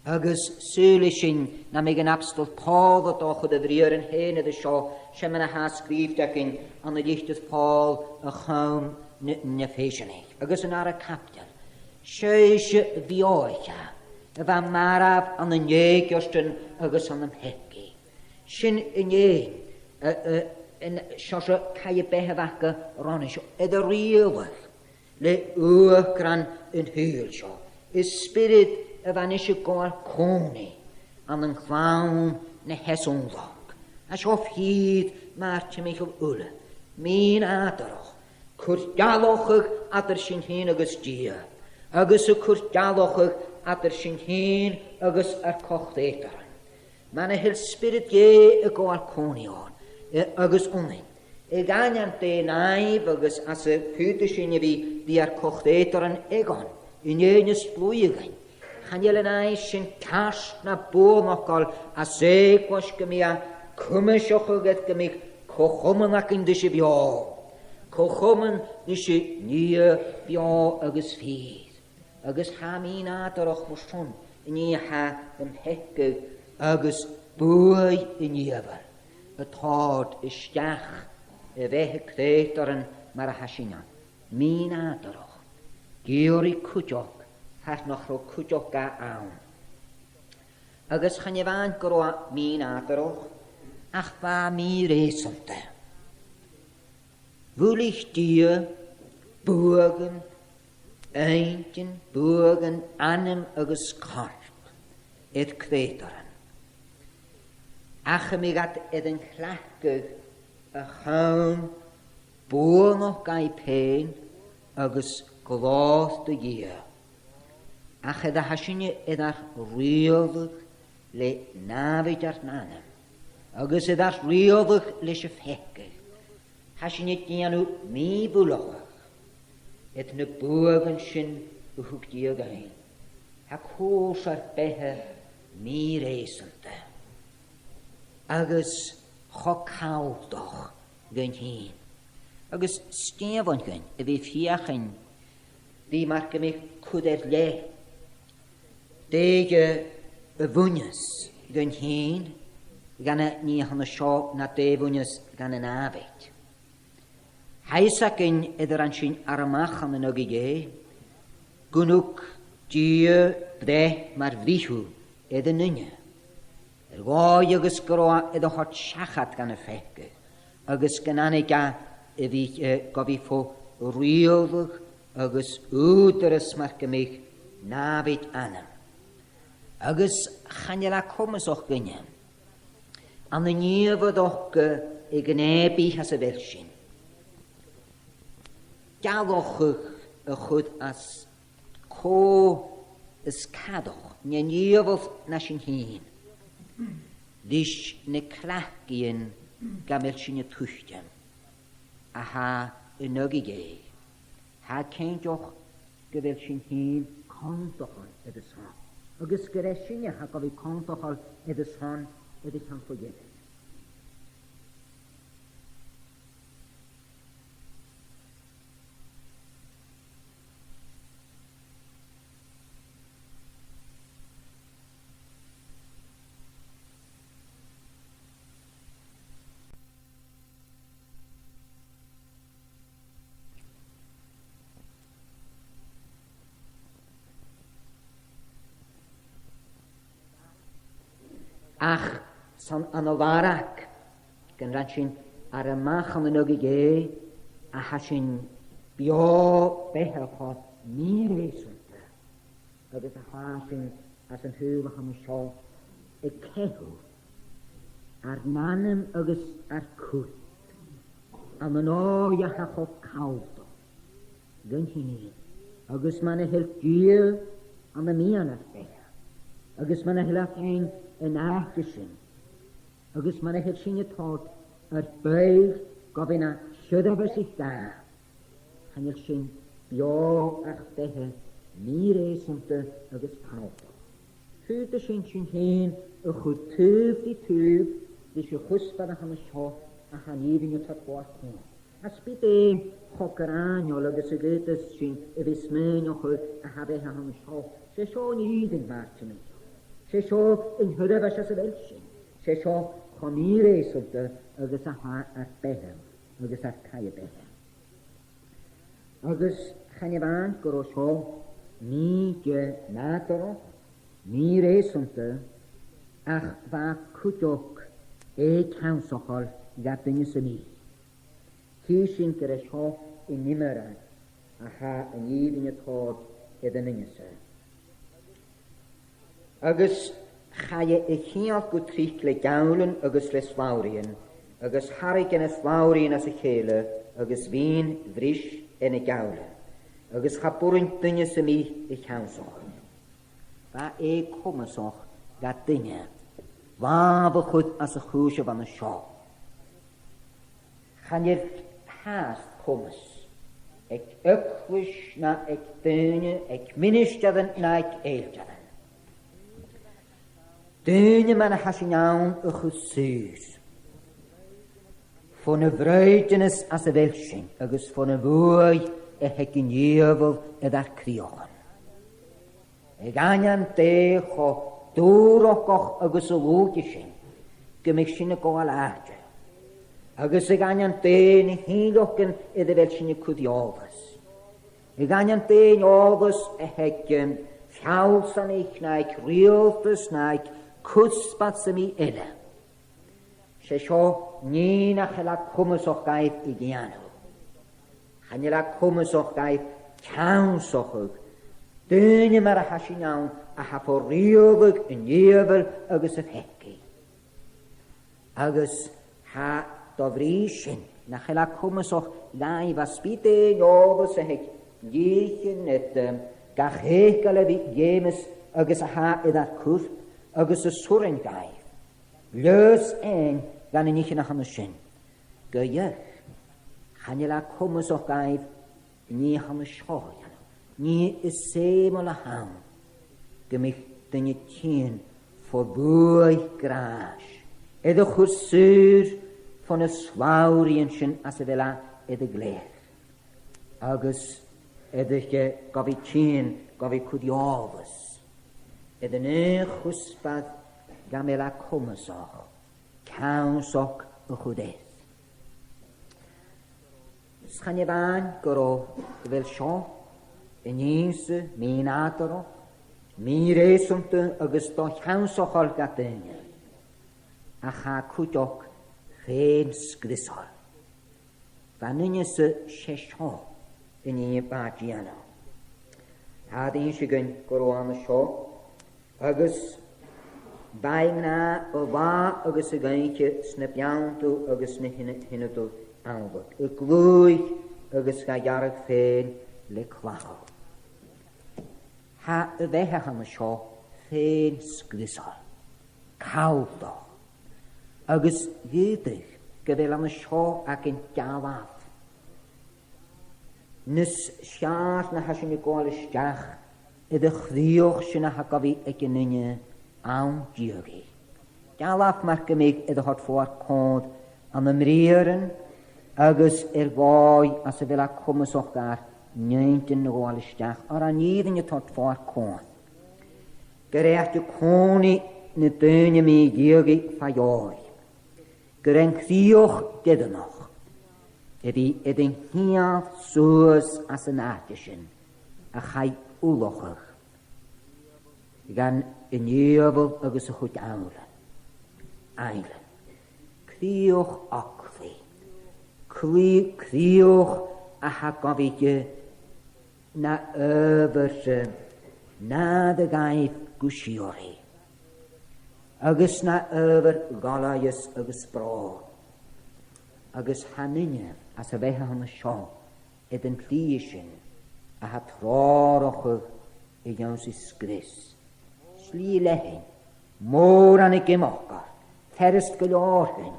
Agus saoilidh sinn nam biodh an t-Abstol Pòl a' dol a chur a bhriathran fhèin air a seo, sin mar a tha sgrìobhte againn ann an litir Phòil a chum na, na h-Ephesianaich, agus an ath chaibideil. Sibhse bheothaiche, a bha marbh ann an euceartan agus ann am peacaidh. Sin an fhèin, a, a, an seòrsa caidhe-beatha a bh' aca roimhe seo, air a riaghladh le uachdran an t-saoghail seo. Is spiorad a bha a-nis a' gabhail còmhnaidh ann an clann na h-eas-ùmhlachd. Tha seo fìor mar timcheall uile, mì-nàdarrach, cur dealachadh eadar sinn fhìn agus Dia, agus a' cur dealachadh eadar sinn fhìn agus ar co-chreutairean. Mar a tha an Spiorad Dhè a' gabhail còmhnaidh oirnn, eh, agus annainn, a dh'aindeoin dè an nàimh agus às a' chùis sin a bhith ri ar co-chreutairean eadhon, an fhèin as dlùithe dhuinn. Chan eil an nàimh sin ceart na buannachdail às eugmhais gum bi e a' cuimseachadh air gum biodh co-chomann againn ris a' bheò, co-chomann ris an Dia bheò agus fìor. Agus tha e mì-nàdarrach mar sin, an nì a tha am peacadh agus buaidh an diabhail a' toirt a-steach a bheatha creutairean mar a tha sinn ann. Mì-nàdarrach. Ag iarraidh cuideachd far nach robh cuideachd dha ann. Agus chan e a-mhàin gun robh e mì-nàdarrach, ach bha e mì-reusanta. Bhuilich Dia buadhan, inntinn, buadhan anam agus corp air creutairean. Ach am biodh iad air an cleachdadh a chum buannachd dhaibh fhèin agus glòir do Dhia. Ach air a tha sinne air ar riaghladh le nàmhaid ar n-anam, agus air ar riaghladh leis a' pheacadh, tha sinne a' dèanamh mì-bhuileachadh air na buadhan sin a thug Dia dhuinn. Tha cùrsa ar beatha mì-reusanta agus cho càirdeach dhuinn fhìn. Agus 's dìomhain dhuinn a bhith a' feuchainn ri mar gum biodh cur air leth dè a bhuineas dhuinn fhìn dha na nithean seo no dè a bhuineas dha na nàmhaid. Tha fhios againn, air a rinn sinn ar-a-mach ann an Aghaidh Dhè, gun tug Dia breith mar bhritheamh air an duine, air dhòigh agus gun robh e air a thoirt seachad dhan a' pheacadh, agus gun tàinig e a bhith, eh, gu bhith fo riaghladh agus ùghdarras mar gum biodh nàmhaid anam. Agus chan eil e comasach dhuinne an an iomhaigh a ghnè bith às a bheil sinn, gealladh a chur às cò as coireach nan diabhal na sinn fhìn, ris na cleachdaidhean gu bheil sinn a' tuiteam, a tha an aghaidh Dhè. Tha e cinnteach gu bheil sinn fhìn cunntadh air an son, agus gur e sinne a tha gu bhith cunntadh air an son air a' cheann-fhacal. Ach 's ann ann an làrach gun robh sinn air a-mach ann an aghaidh Dhè, a tha sinn beò beathaichean mì-reusanta, agus a tha sinn às an t-saoghal a th' ann an seo a' caitheamh ar n-anam agus ar cùl ann an dòigh a tha cho callta dhuinn fhìn, agus mar a thuirt Dia, ann am meadhan ar beatha, agus mar a thuirt e fhèin an àite sin, agus mar a thuirt sinne, tòrr ar beatha gu bhith na sheirbheis dha, chan eil sinn beò ach beatha mì-reusanta agus cunntadh. Faodaidh sinn sinn fhìn a chur taobh ri taobh ris a' chuspair a th' ann an seo a tha an fhìrinn a' toirt bho ar cùl. Às bith dè cho gràineil agus a dh'fhaodas sinn a bhith a' smaoineachadh a tha beatha a th' ann an seo, 's e seo an fhìrinn, mar a tha mi. 'S e seo an t-seirbheis às a bheil sinn. 'S e seo cho mì-reusanta agus a tha ar beatha agus ar caidhe-beatha. Agus chan e a-mhàin gun robh seo mì-de-nàdarrach, mì-reusanta, ach bha cuideachd ceannsachail dha duine sam bith. Chì sinn gur e seo an iomradh a tha an fhìrinn a' toirt air an duine-sa. Agus chaidh e a cheangal gu tric le geamhlan agus le slabhraidhean, agus tharraing e na slabhraidhean às a chèile, agus bhithinn a' bhris air na geamhlan, agus cha b' urrainn duine sam bith a cheannsachail. Bha e comasach dha duine làmh a chur às a' chùis a bh' ann an seo. Chan eil fhathast comas aig eaglais no aig daoine, aig ministearan no aig èildearan, daoine mar a tha sinn ann a chur saor fo na braighdeanas às a bheil sinn agus fo na bhuaidh a th' aig an diabhal air ar cridheachan. Aig ainneamh Dhè cho dùrachdach agus a lùigeadh sinn gum biodh sinn a' gabhail àite, agus aig ainneamh Dhè na h-innealan air a bheil sinn a' cur eòlas, aig ainneamh Dhè an eòlas a th' aig, em, feallsanaich no aig riaghaltas no aig cuspair sam bith eile. 'S e seo nì nach eil e comasach dhaibh a dhèanamh. Chan eil e comasach dhaibh ceannsachadh daoine mar a tha sinn ann a tha fo riaghladh an diabhail agus a pheacaidh. Agus tha, do bhrìgh sin, nach eil e comasach dhaibh às bith dè an eòlas a th' aig nithean eadar gach eagal a bhith a dh'fheumas agus a tha air ar cur agus as urrainn dhaibh leigheas fhaighinn dha na nithean a th' ann an sin. Gu dearbh, chan eil e comasach dhaibh nì a th' ann an seo a dhèanamh, nì as seumail a th' ann, gum bi duine tighinn fo bhuaidh gràis, air a chur saor fo na slabhraidhean sin às a bheil e air a ghlèidheadh, agus air a, gu bhith tighinn, gu bhith cur eòlas air an aon chuspair gum bi e comasach ceannsachadh a chur air. Is chan e a-mhàin gu robh, gu bheil seo an ionnsachadh mì-nàdarrach, mì-reusanta agus do-cheannsachail dha daoine, ach tha e cuideachd fhèin sgriosail. Bha an duine-sa, 's e seo an nì a bha e a' dèanamh. Tha e ag innse dhuinn gun robh e an seo, agus bha e an gnàth a-mhàin agus a dh'oidhche 's na beanntan agus na h-ionad-, ionadail annlaig, a' glaodhaich agus dha dhearg fhèin le clachadh. Tha a' bheatha a th' ann an seo fèin sgriosail, calltach, agus dh'fhaodadh gu bheil an seo againn dealbh nas fheàrr na tha sinn a' gabhail a-steach air a' chrìoch sin a tha gu bhith aig an duine ann an Dia. Dealbh mar gum biodh air a thoirt far comhair ann am briathran agus air dhòigh anns a bheil e comasach dha ar n-inntinn a ghabhail a-steach, oir an fhìrinn a thoirt far comhair gur e àite-còmhnaidh nan daoine mì-dhiadhaidh fa dheòidh, gur e an crìoch deireannach a bhith air an ceangal suas às an àite sin a chaidh ullachadh dhan an diabhal agus a chuid ainglean. Ainglean. Crìoch òglaidh. Crì-, crìoch a tha gu bhith na adhbhar, eh, nàdar dhaibh gu sìorraidh, agus na adhbhar ghoileachas agus bròin. Agus tha an duine anns a' bheatha a th' ann an seo air an t-slighe sin a tha a' treòrachadh a dh'ionnsaigh sgrios. Slighe leathann, mòran ag imeachd oirre, furasta gu leòr dhuinn,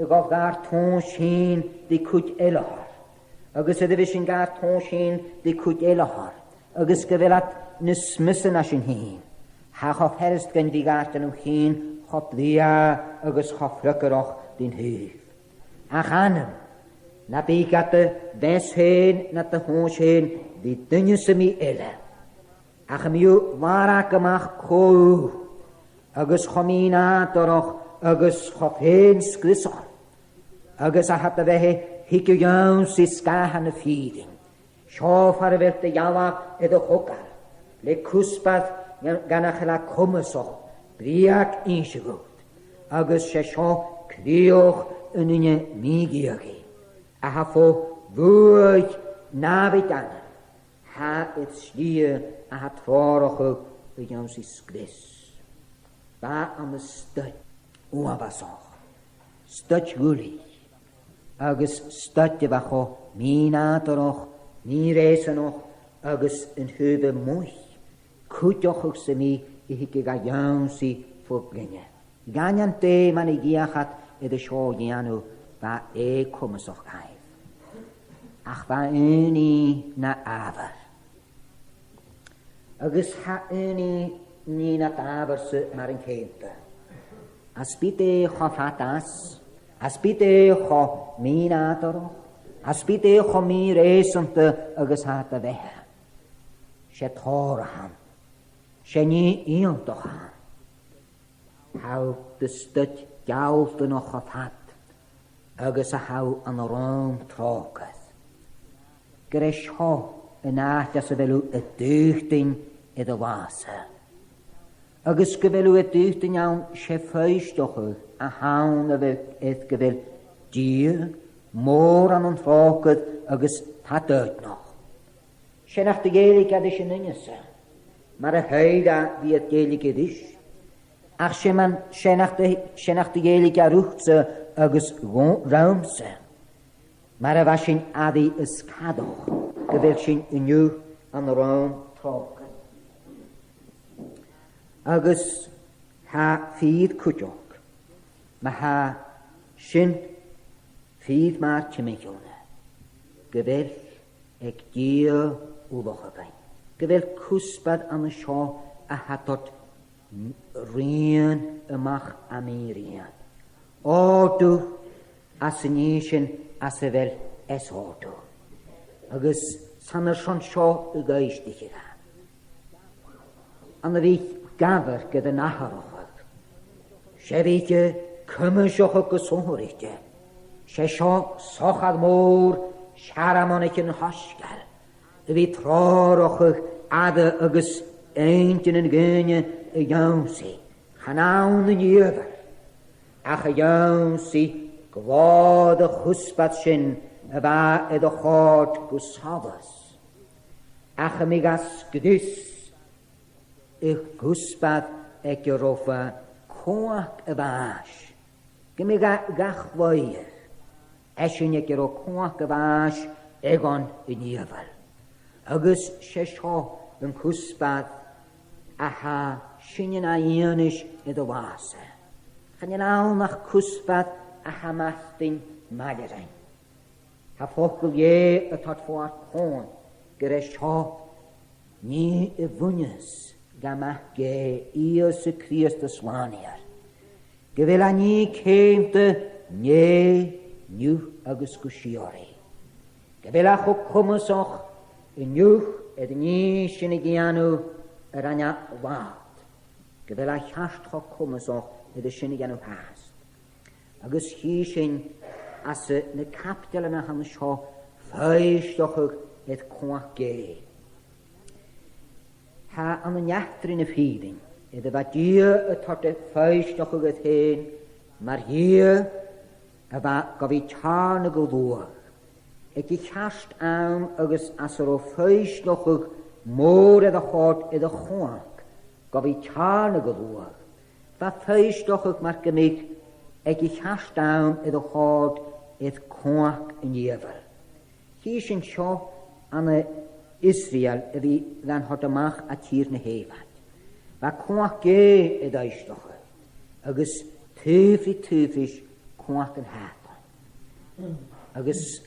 a' dol gar tomhas fhìn ri cuid eile oirre, agus air a bhith sinn gar tomhas fhìn ri cuid eile oirre, agus gu bheil iad nas miosa na sinn fhìn, tha e cho furasta dhuinn bhith gar dèanamh fhìn cho brèagha agus cho freagarrach rin taobh. Ach ann, na biodh iad a' bheatha fhèin, nad thomhas fhèin ri duine sam bith eile, ach am biodh làrach a-mach cò, agus cho mì-nàdarrach agus cho fèin sgriosail, agus a tha iad a' bheatha a' tighinn a dh'ionnsaigh sgàthan na fìrinn. Seo far a bheil do dhealbh air a thogail, le cuspair gun, gun a chur comasach, breug innse dhut, agus 's e seo crìoch an duine mì-dhiadhaidh, a tha fo bhuaidh nàmhaid ann. Tha e air slighe a tha a' treòrachadh a dh'ionnsaigh sgrios. Bha e ann an staid uabhasach, staid dhuilich, agus staid a bha cho mì-nàdarrach, mì-reusnach, agus an taobh a-muigh, cuideachadh sam bith a thigeadh ga ionnsaigh fo ghloine. Dh'aindeoin dè mar a dh'fheuch iad air an seo a dhèanamh, bha e comasach dhaibh. Ach bha aon nì na àbhar. Agus tha aon nì, nì nad àbhar-sa mar an ceudna. Às bith dè cho fada às, às bith dè cho mì-nàdarrach, às bith dè cho mì-reusanta agus tha do bheatha, 's e tòrr a th' ann, 's e nì iongantach a th' ann. Tha thu do staid gealltanach cho fad agus a tha thu ann an rùm tròcair. Gur e seo an àite às a bheil thu a' tuiteam air do bhàs-sa. Agus gu bheil thu a' tuiteam ann, 's e foillseachadh a th' ann a bheil, air gu bheil Dia mòr ann an tròcair agus tha e doimhneach. 'S e nach do dhèiligeadh e ris an duine-sa, mar a shaoil e bhiodh e a' dèiligeadh ris. Ach 's e mar, 's e nach do, 's e nach do dhèiligeadh e riutsa agus dhò-, riumsa, mar a bha sinn airidh is cadach gu bheil sinn an-diugh ann an rùm tròcair. Agus tha fìor cuideachd, ma tha sinn fìor màr timcheall-ne, gu bheil aig Dia ullachadh againn, gu bheil cuspair ann an seo a tha a' toirt rian a-mach à mì-rian. Òrdugh às an nì sin às a bheil eas-òrdugh. Agus 's ann airson seo a dh'fhoillsicheadh e. Ann a bhith gabhail gu d' atharrachadh. 'S e bhith cuimseachadh gu sònraichte. 'S e seo sochair mòr searmonaichean an t-soisgeil, a bhith treòrachadh aire agus inntinn an duine a dh'ionnsaigh, chan ann an ìomhaigh, ach a dh'ionnsaigh glòir a' chuspair sin a bha air a chòrd gu solas. Ach am biodh e sgrios a' chuspair aige ro bha cumhachd a' bhàis, gum biodh e ga chlàradh, esan aige ro cumhachd a' bhàis Aonan an Diabhail. Agus 's e seo an cuspair a tha sinne na fhianais air an là-sa. Chan eil ann ach cuspair a tha Martin maille rinn. Tha facal Dhè a' toirt fo ar comhair gur e seo nì a bhuineas dha Mac Dhè, Ìosa Crìosd ar Slànaighear, gu bheil a nì ceudna an-dè, an-diugh agus gu sìorraidh. Gu bheil e cho comasach an-diugh air an nì sin a dhèanamh a rinn e leat. Gu bheil e cheart cho comasach air sin a dhèanamh fhathast. Agus chì sinn anns na caibideilean a th' ann an seo foillseachadh air cumhachd Dhè. Tha ann an eachdraidh na fìrinn, air a bha Dia a' toirt foillseachadh air fhèin, mar Dhia a bha gu bhith teàrnadh a shluaigh, aig a' cheart àm agus anns an robh foillseachadh mòr air a chòrd air a' chumhachd gu bhith teàrnadh a shluaigh, bha foillseachadh mar gum biodh aig a' cheart àm air a chòrd air cumhachd an Diabhail. Chì sinn seo ann an Israel a bhith gan toirt a-mach à tìr na h-Èipheit. Bha cumhachd Dhè air fhoillseachadh, agus taobh ri taobh ris cumhachd an Shàtain. Agus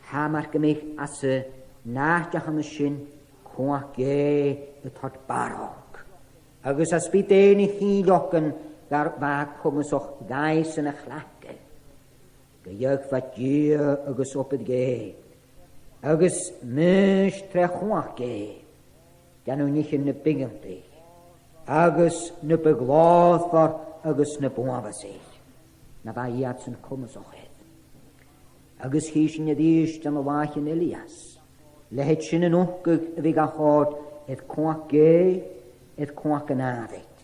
tha mar gum biodh anns an àite a th' ann an sin cumhachd Dhè a' toirt barrachd. Agus às bith dè na h-ìneachan a bha comasach dhaibhsan a chleachdadh, gu dhearbhadh Dia agus obair Dhè, agus mìos tro chumhachd Dhè, dèanamh nithean na b' iongantaiche, agus na bu ghlòrmhoire agus na b' uabhasaiche, na bha iadsan comasach air. Agus chì sinn a-rithist ann an làithean Elias, leithid sin an uchdaidh a bhith ga chòrd air cumhachd Dhè, air cumhachd an àbhaist,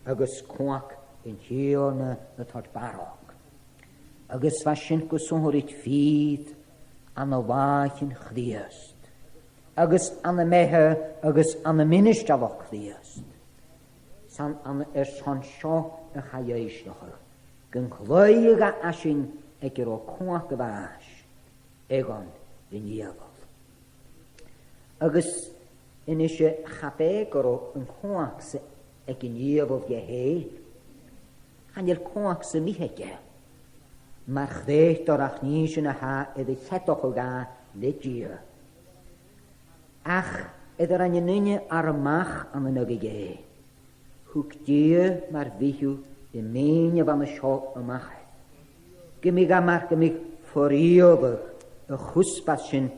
agus cumhachd an Tighearna a' toirt barrachd. Agus bha sin gu sònraichte fìor ann an làithean Chrìosd, agus ann am beatha agus ann am ministealachd Chrìosd. 'S ann, ann airson seo a chaidh fhoillseachadh, gun cluicheadh e esan aig an robh cumhachd a' bhàis, Aonan an Diabhail. Agus a-nise, cha b' e gun robh an cumhachd-sa aig an diabhal dheth fhèin. Chan eil cumhachd sam bith aige, mar chreutair, ach nì sin a tha air a cheadachadh dha le Dia. Ach air an rinn an duine ar-a-mach ann an aghaidh Dhè, thug Dia mar bhitheamh am mìneachadh seo a-mach air, gum biodh e mar gum biodh fo-riaghladh a' chuspair sin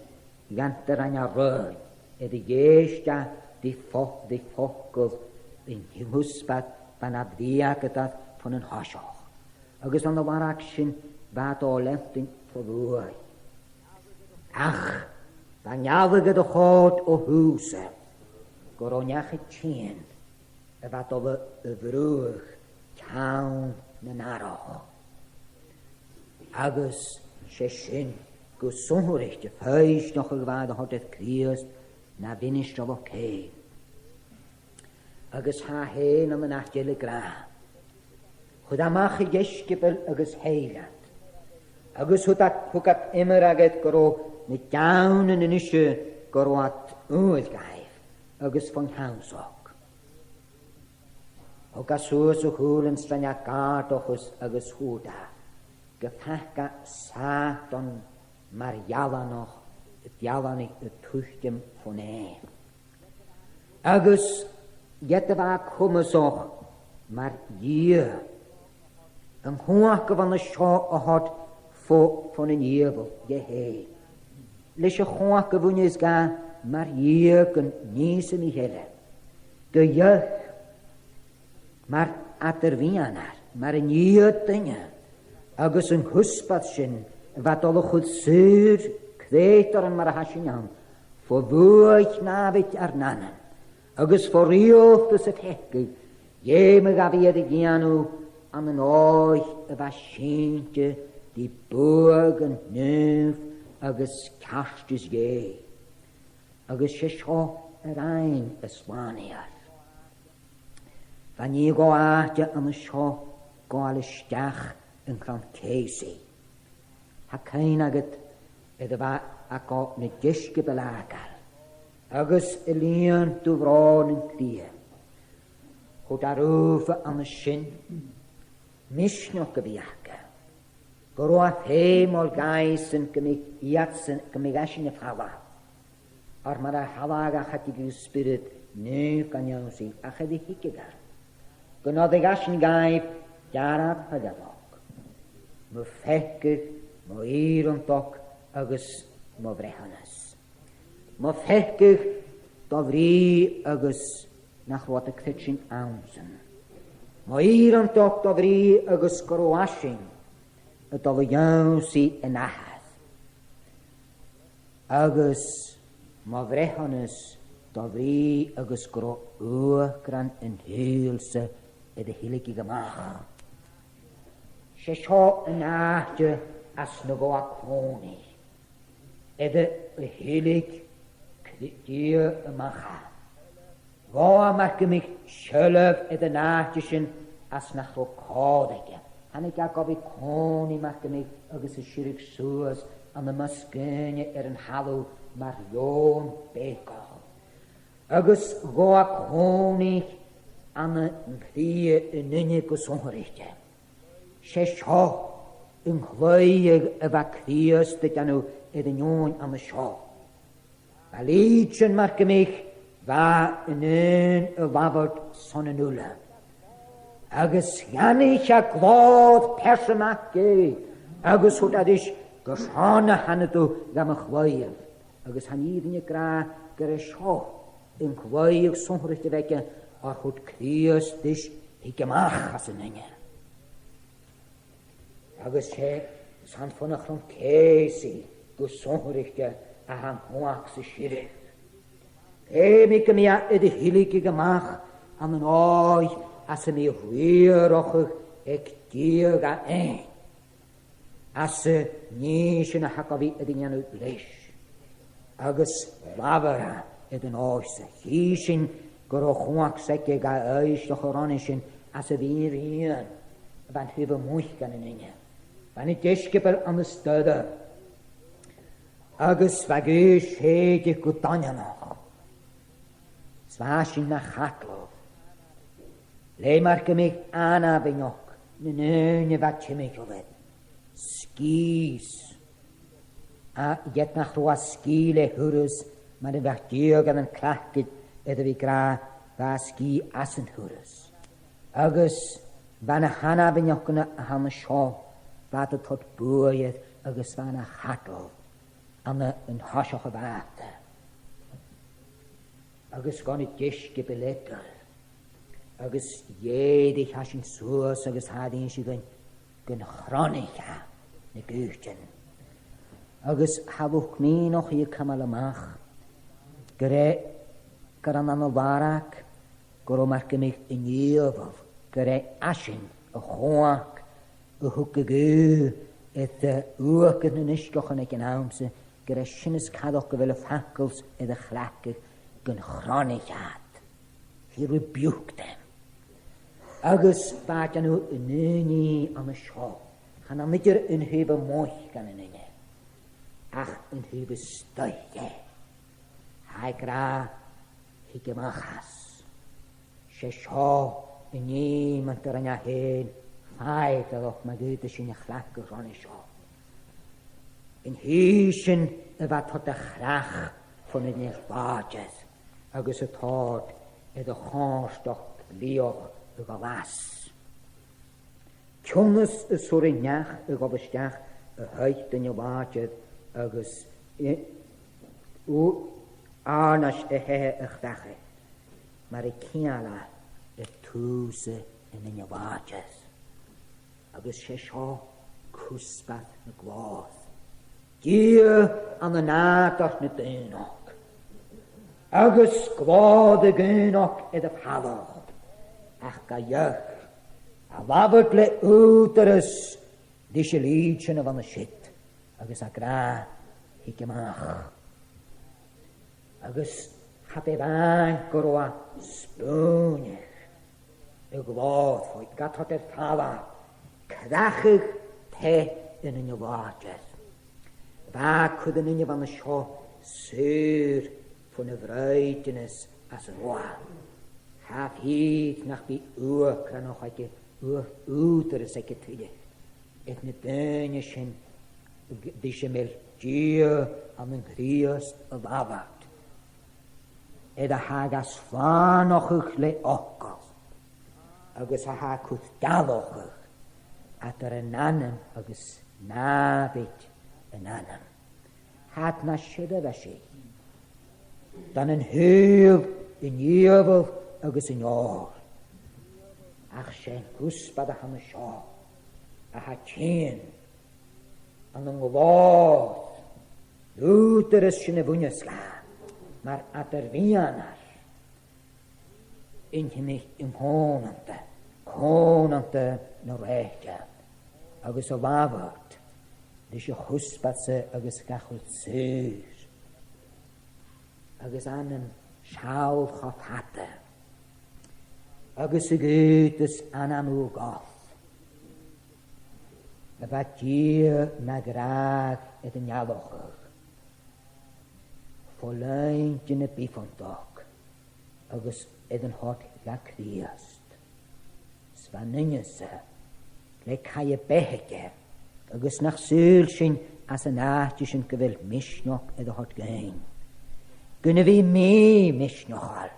dhan do rinn e roghainn, air a dhèisteadh ri fo-, ri focal an cuspair bha na bhreugadh air bhon an toiseach. Agus ann an làrach sin bha e a' dol leantainn fo bhuaidh. Ach bha an gealladh air a chòrd o thùs e gun robh neach a' tighinn a bha a' dol a bhruthadh ceann nan earrach. Agus 's e sin gu sònraichte foillseachadh a bha air a thoirt air Crìosd na mhinistrealachd fhèin. Agus tha e fhèin ann an àite eile ag ràdh, chuir e a-mach a dheisciobail agus thagh iad, agus thug iad, thug iad iomradh air gun robh na geamhnan a-nise gun robh iad umhail dhaibh agus fon cheannsachd. Thug e suas a shùilean 's rinn e gàirdeachas agus thuirt e gum faca Sàtan mar dhealanach, dealanaich a' tuiteam fon fhèin. Agus ged a bha e comasach mar Dhia, an cumhachd a bh' ann an seo a thoirt fo, fon an diabhal dheth fhèin, leis a' chumhachd a bhuineas dha mar Dhia gun nì sam bith eile, gu dhearbh mar eadar-mhiann, mar an fhìor dhuine, agus an cuspair sin a bha a' dol a chur saor creutairean mar a tha sinn ann fo bhuaidh nàmhaid ar n-anam, agus fo riaghaltas a' pheacaidh, dh'fheumadh e a bhith air a dhèanamh ann an dòigh a bha sìnte ri buadhan naomh agus ceartas Dhè. Agus 's e seo a rinn an Slànaighear. Bha nì dhomh àite ann an seo gabhail a-steach an crann-ceusaidh. Tha cuimhne agad air a bha e a' gabhail na deisciobail fhàgail, agus a' lìonadh do bhròn an cridhe. Thuirt e riutha an sin, misneachd a bhith aca, gun robh e feumail dhaibhsan gum biodh iadsan, gum biodh esan a' falbh. Oir mura falbhadh e, cha tig an Spiorad Naomh gun ionnsaigh ach air a thigeadh e, gun toireadh esan dhaibh dearbhadh a bh' aca, mo pheacadh, mo fhìreantachd agus mo bhreitheanas. Mo pheacadh do bhrìgh agus nach robh iad a' creidsinn annsan. Mo fhìreantachd do bhrìgh agus gun robh esan a' dol a dh'ionnsaigh an Athar. Agus mo bhreitheanas do bhrìgh agus gun robh uachdran an t-saoghail-sa air a thilgeadh a-mach. 'S e seo an àite às na bha e a' còmhnaidh, air a thilg Dia a-mach e. Bha e mar gum biodh seilbh air an àite sin às nach robh còir aige. Thàinig e gu bhith a' còmhnaidh mar gum biodh agus a' sireadh suas ann am measg dhaoine air an talamh mar leòmhann bheaga. Agus bha e a' còmhnaidh ann an cridhe an duine gu sònraichte. 'S e seo an cladhach a bha Crìosd a' dèanamh air an fheadhainn an seo. Bha lìonadh mar gum biodh, bha an aon a labhairt son an uile. Agus dh'aithnich e glòir pearsanta Dhè, agus thuirt e ris, gu sònraichte thàinig tu dha mo chladhach. Agus tha an fhìrinn ag ràdh gur e seo an cladhach sònraichte a bh' aige, oir thuirt Crìosd ris, thig a-mach às an duine. Agus 's e san fhionnagan ceusaidh gu sònraichte a tha an cumhachd sa sireadh. Feumaidh gum bi e air a thilgeadh a-mach ann an dòigh às am bi riarachadh aig Dia dha fhèin, às an nì sin a tha gu bhith air a dhèanamh leis. Agus labhair e air an dòigh-sa. Chì sinn gun robh cumhachd-sa aige ga fhoillseachadh roimhe sin às a' mhì-rian a bha an taobh a-muigh dhen an duine. Bha na deisciobail ann an staidhre, agus bha Gaoth sèideadh gu daingeanach. 'S bha sin na chadal, le mar gum biodh anainmneachd nan daoine a bha timcheall air. Sgìos. A, ged nach robh e sgìth le Hiudas, mar a bha Dia gan cleachdadh air a bhith ag ràdh, bha e sgìth às an Hiudas. Agus bha na h-anainmneachdan a th' ann an seo, bha iad a' toirt buaidh air, agus bha na chadal ann an toiseach a bhàta. Agus gun a deisciobail eagal. Agus dh'èirich esan suas agus tha e ag innse dhuinn gun chronaich e na gutan. Agus tha luchd-mìneachaidh a' cumail a-mach gur e, gur ann ann an làrach, gun robh mar gum biodh an diabhal, gur e esan a' chumhachd a thug a' ghaoth air uachdar nan uisgeachan aig an àm sin, gur e sin as coireach gu bheil am facal air a chleachdadh, gun chronaich e iad. He rebuked them. Agus bha e a' dèanamh an aon nì an seo. Chan ann idir an taobh a-muigh dhen an duine, ach an taobh a-staigh dheth. Tha e ag ràdh, thig a-mach às. 'S e seo an nì mun do rinn e fhèin fàidheadaireachd ma dh'fhaodadh sinn a chleachdadh ron a seo. An tì sin a bha a' toirt a' chreach fon an duine làidir agus a' toirt air a' chomhartachd liath a ghlas. Cionnas is urrainn neach a dhol a-steach a thoirt duine làidir agus i-, u-, àirneis a theithe a chleachdadh, mar a cheangail e air tùs an duine làidir. Agus 's e seo cuspair na glòir. Dia ann an nàdar na daonnachd, agus glòir a dhaonnachd air a falach, ach ga dheoch a labhairt le ùghdarras ris an lìon sin a bh' ann an siud, agus ag ràdh, thig a-mach. Agus cha b' e a-mhàin gun robh e a' spùinneadh a' ghlòir fo-, ga toirt air falbh, creachadh taigh an duine làidir. Tha cuid an duine a bh' ann an seo saor bhon a' bhraighdeanas às an robh e. Tha fìor nach bi uachdaranachd aige, ùgh-, ùghdarras aige tuilleadh air na daoine sin, ris am bheil Dia ann an Crìosd a' labhairt. Air a tha e ga slànachadh le fhacal, agus a tha a' cur dealachadh eadar an anam agus nàmhaid an anam. Tha iad na seirbheisich don an t-saoghal, an diabhal agus an fheòil. Ach 's e an cuspair a th' ann an seo a tha a' tighinn ann an glòir, an ùghdarras sin a bhuineas dha mar eadar-mhiann-, inntinn, an còmhnanta, còmhnanta na rèite, agus a' labhairt ris a' chuspair-sa agus gach rud saor, agus anam seall cho fada, agus a dh'fhaodas anam ùr ghoirt, a bha Dia na ghràdh air an dealachadh fo linn de na biofantach agus air an toirt dha Crìosd. 'S bha an duine-sa le caidhe-beatha aige, agus nach saoil sinn às an àite sin gu bheil misneachd air a thoirt dhuinn, gun a bhith mì-mhisneachail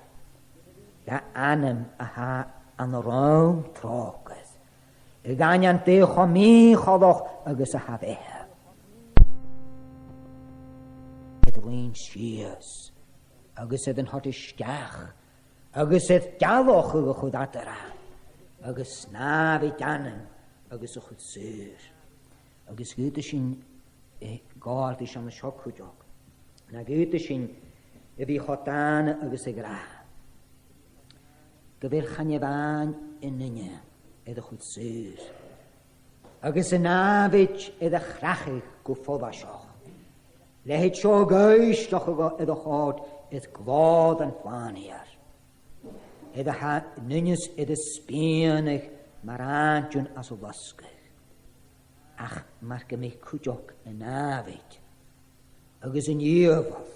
le anam a tha ann an rùm tròcair, a dh'aindeoin dè cho mì-choltach agus a tha beatha. Air a bhith sìos, agus air an toirt a-steach, agus air dealachadh a chur eadar e, agus nàmhaid anam agus a chur saor. Agus dh'fhaodadh sinn, eh, gabhail ris an seo cuideachd, na dh'fhaodadh sinn a bhith cho dàna agus ag ràdh gu bheil chan e a-mhàin an duine air a chur saor, agus an nàmhaid air a chreachadh gu follaiseach, leithid seo a dh'fhoillseachadh air a thoirt air glòir an t-Slànaighear, air a tha an duine-sa air a spìonadh mar àindeoin às a losgadh, ach mar gum biodh cuideachd an nàmhaid agus an diabhal,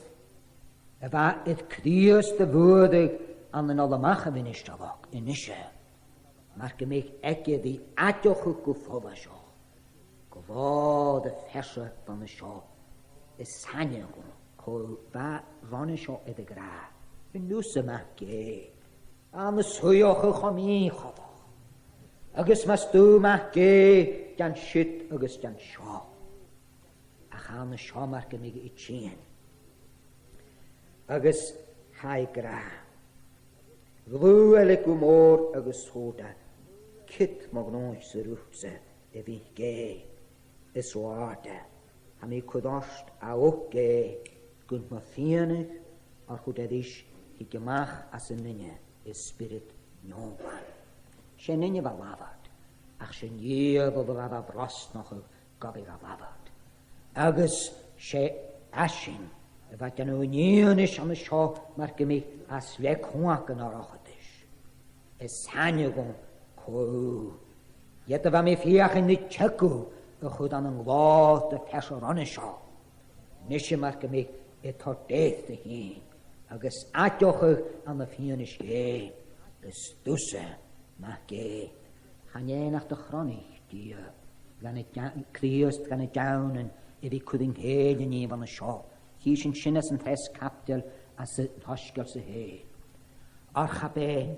a bha air Crìosd a bhuaireadh ann an ola-mach a' mhinistrealachd, a-nise, mar gum biodh aige ri aideachadh gu follaiseach glòir a' phearsa bh' ann an seo, is sàmhach dhomh cò bha ron a seo air a ràdh, a thusa mac Dhè, ann an suidheachadh cho mì-choltach, agus mas tu mac Dhè, dèan siud agus dèan seo. Ach ann an seo mar gum biodh e a' tighinn, agus tha e ag ràdh, ghlaodh e le guth mòr agus thubhairt e, ciod mo ghnùis-sa riutsa, a Mhic Dhè, is ro àrda, tha mi a' cur ort, a Mhic Dhè, gun mo phianadh, oir thuirt e ris, thig a-mach às an duine an spiorad neònach. 'S e an duine a bha a' labhairt, ach 's e an diabhal a bha a' brosnachadh gu bhith ga labhairt. Agus 's e esan a bha a' dèanamh an fhianais an seo mar gum biodh às leth-chumhachd an dorchadais. Is sàmhach dhomh cò thu. Ged a bha mi a' feuchainn ri teagamh a chur ann an glòir do phearsa ron a seo, a-nise mar gum biodh e a' toirt d' èisteachd fhèin, agus aideachadh ann am fianais Dhè, is tusa mac Dhè. Chan e nach do chronaich Dia, dha na de-, Crìosd dha na deamhain a bhith a' cur an cèill an nì bh' ann an seo. Chì sinn sin anns an treas caibideil às an t-soisgeul-sa fhèin. Oir cha b' e,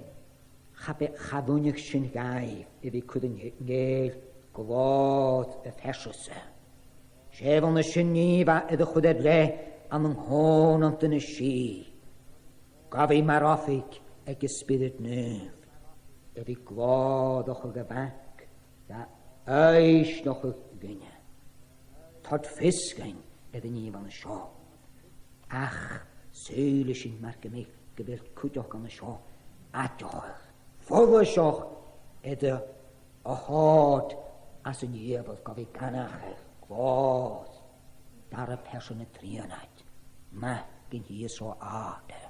cha b' e, cha bhuineadh sin dhaibh a bhith a' cur an cè-, an cèill glòir a' phearsa-sa. 'S e bh' ann an sin nì a bha iad a' cur air leth ann an còmhnant an sìth, gu bhith mar oifig aig an Spiorad Naomh, a bhith glòrachadh a' Mhac, dha fhoillseachadh dhuinne. Toirt fios dhuinn air an nì bh' ann an seo. Ach saoilidh sinn mar gum biodh gu bheil cuideachd ann an seo aideachadh follaiseach air a a thoirt às an diabhal gu bhith ag aithneachadh glòir dara pearsa na Trianaid, Mac an Dia as ro àrda.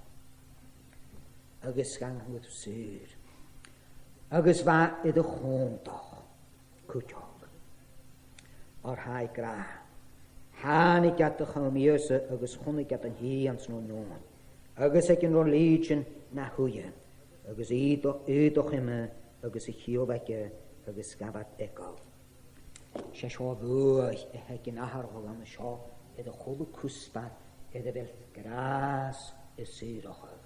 Agus gan cur saor. Agus bha e air a chunntadh cuideachd. Oir tha e ag ràdh, Thàinig iad a chùm Ìosa agus chunnaic iad an tì anns an robh an fheadhainn, agus aig an robh lìdean na shuidhe, agus aodach, aodach ime, agus a chiall aige, agus ghabh iad eagal. 'S e seo a' bhuaidh a th' aig an atharrachadh an seo air a h-uile cuspair air a bheil gràs a' saothrachadh.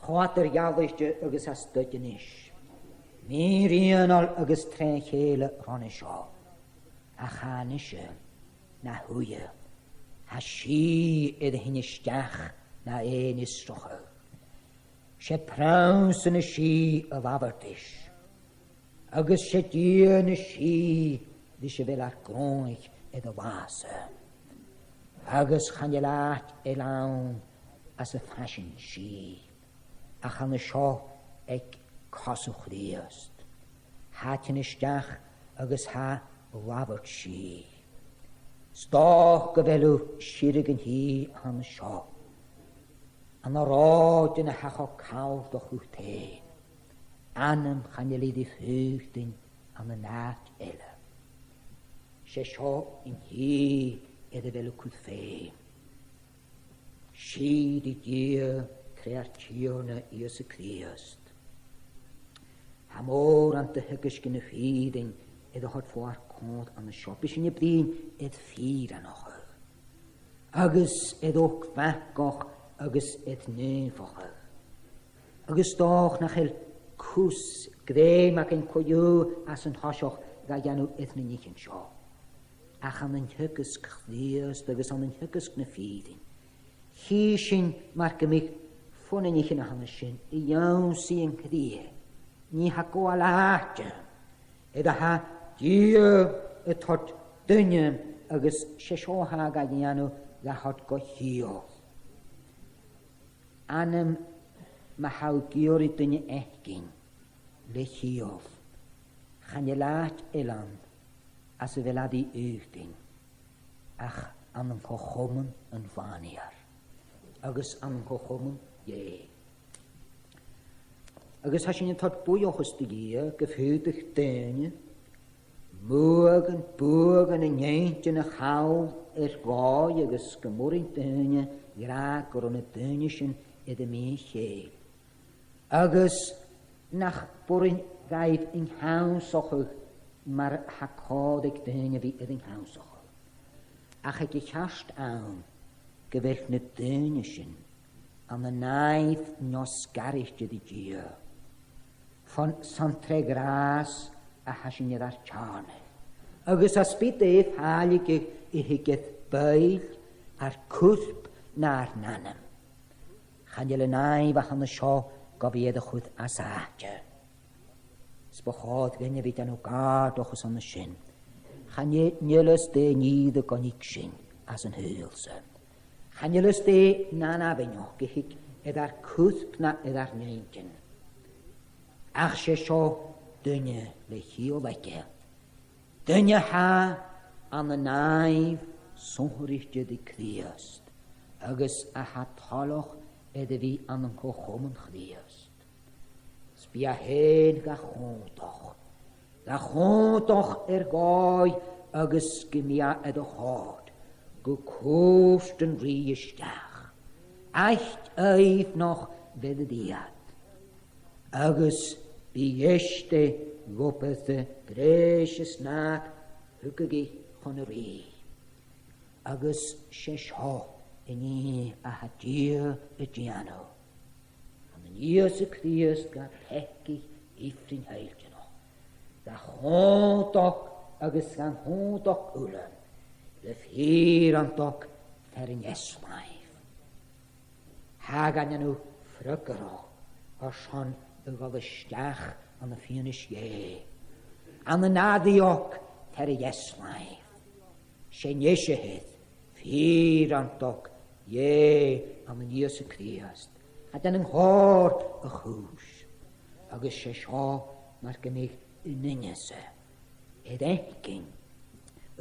Cho eadar-dhealaichte agus as duilghe a-nis, mì-rianail agus tro chèile ron a seo, ach tha a-nise na shuidhe, tha sìth air a thighinn a-steach na fhèin-fhiosrachadh. 'S e prionnsa na sìth a labhairt ris, agus 's e Dia na sìth ris a bheil ar gnothach air a bhàs-sa. Agus chan eil àite eile ann às am faigh sinn sìth, ach ann an seo aig cosa Chrìosd. Tha e a' tighinn a-steach agus tha e a' labhairt sìth. 'S dòcha gu bheil thu a' sireadh an tì ann an seo, ann an rathaidean a tha cho callta dhut fhèin. Anam chan eil i ri faotainn ann an àite eile. 'S e seo an tì air a bheil thu a' cur feum. Sìth ri Dia tro ar Tighearna Ìosa Crìosd. Tha mòran de theagasgan na fìrinn air a thoirt fo ar cunnt an seo. Bidh sinn a' bruidhinn air fìreanachadh, agus air uchd-mhagach agus air naomhachadh. Agus 's dòcha nach eil cus grèim againn co-dhiù às an toiseach ga dhèanamh air na nithean seo. Ach ann an teagasg Chrìosd agus ann an teagasg na fìrinn, chì sinn mar gum biodh fo na nithean a th' ann an sin, a dh'ionnsaigh an cridhe, nì tha gabhail àite, air a tha Dia a' toirt duine agus 's e seo a tha e ga dhèanamh, ga thoirt gu chiall. Anam, ma tha thu ag iarraidh duine fhaicinn le chiall, chan eil àite eile ann às a bheil e ri fhaotainn ach ann an co-chomann an Bhanrigh, agus ann an co-chomann Dhè. Agus tha sinn a' toirt buidheachas do Dhia gum faodadh daoine, mugan, buadhan nan inntinn a chall air dòigh agus gum b' urrainn daoine a ràdh gun robh na daoine sin air am meadhan-chèin, agus nach b' urrainn dhaibh an t-ionnsachadh mar tha còir aig daoine a bhith air an t-ionnsachadh. Ach aig a' cheart àm gu bheil na daoine sin ann an nàimh neo-sgaraichte de Dhia, fon, 's ann tro ghràs a tha sinn air ar teàrnadh, agus às bith dè am fàilligeadh a thig air buill, ar cuirp no ar n-anam, chan eil an nàimh a th' ann an seo gu bhith air a chur às àite. 'S bu chòir dhuinne a bhith a' dèanamh gàirdeachas ann an sin. Chan e, chan eil fhios dè an ìre gun tig sinn às an t-saoghal-sa. Chan eil fhios dè an ath-mhionaidean a thig air ar cuirp no air ar n-inntinn. Ach 's e seo duine le chiall aige. Duine a tha ann an nàimh sònraichte de Chrìosd, agus a tha toileach air a bhith ann an co-chomann Chrìosd. 'S bidh e fhèin ga chunntadh, ga chunntadh air dòigh agus gum bi e air a chòrd gu cùirt an rìgh a-steach, ait aoibhneach bheir iad, agus bidh eiste dh'obair-sa breis is nach tuigidh i chun an rìgh. Agus 's e seo an nì a tha Dia a' dèanamh ann an Ìosa Crìosd, ga peacaich ifrinn thoillteanach, ga chunntadh agus gan cunntadh uile, le fìreantachd fear an easlain. Tha e gan dèanamh freagarrach airson a dhol a-steach ann am fianais Dhè, ann an aidiachd fear an easlain. 'S e an-diugh a th' air fìreantachd Dhè ann an Ìosa Crìosd, a' dèanamh còir a' chùis. Agus 's e seo mar gum biodh an duine-sa air fhaicinn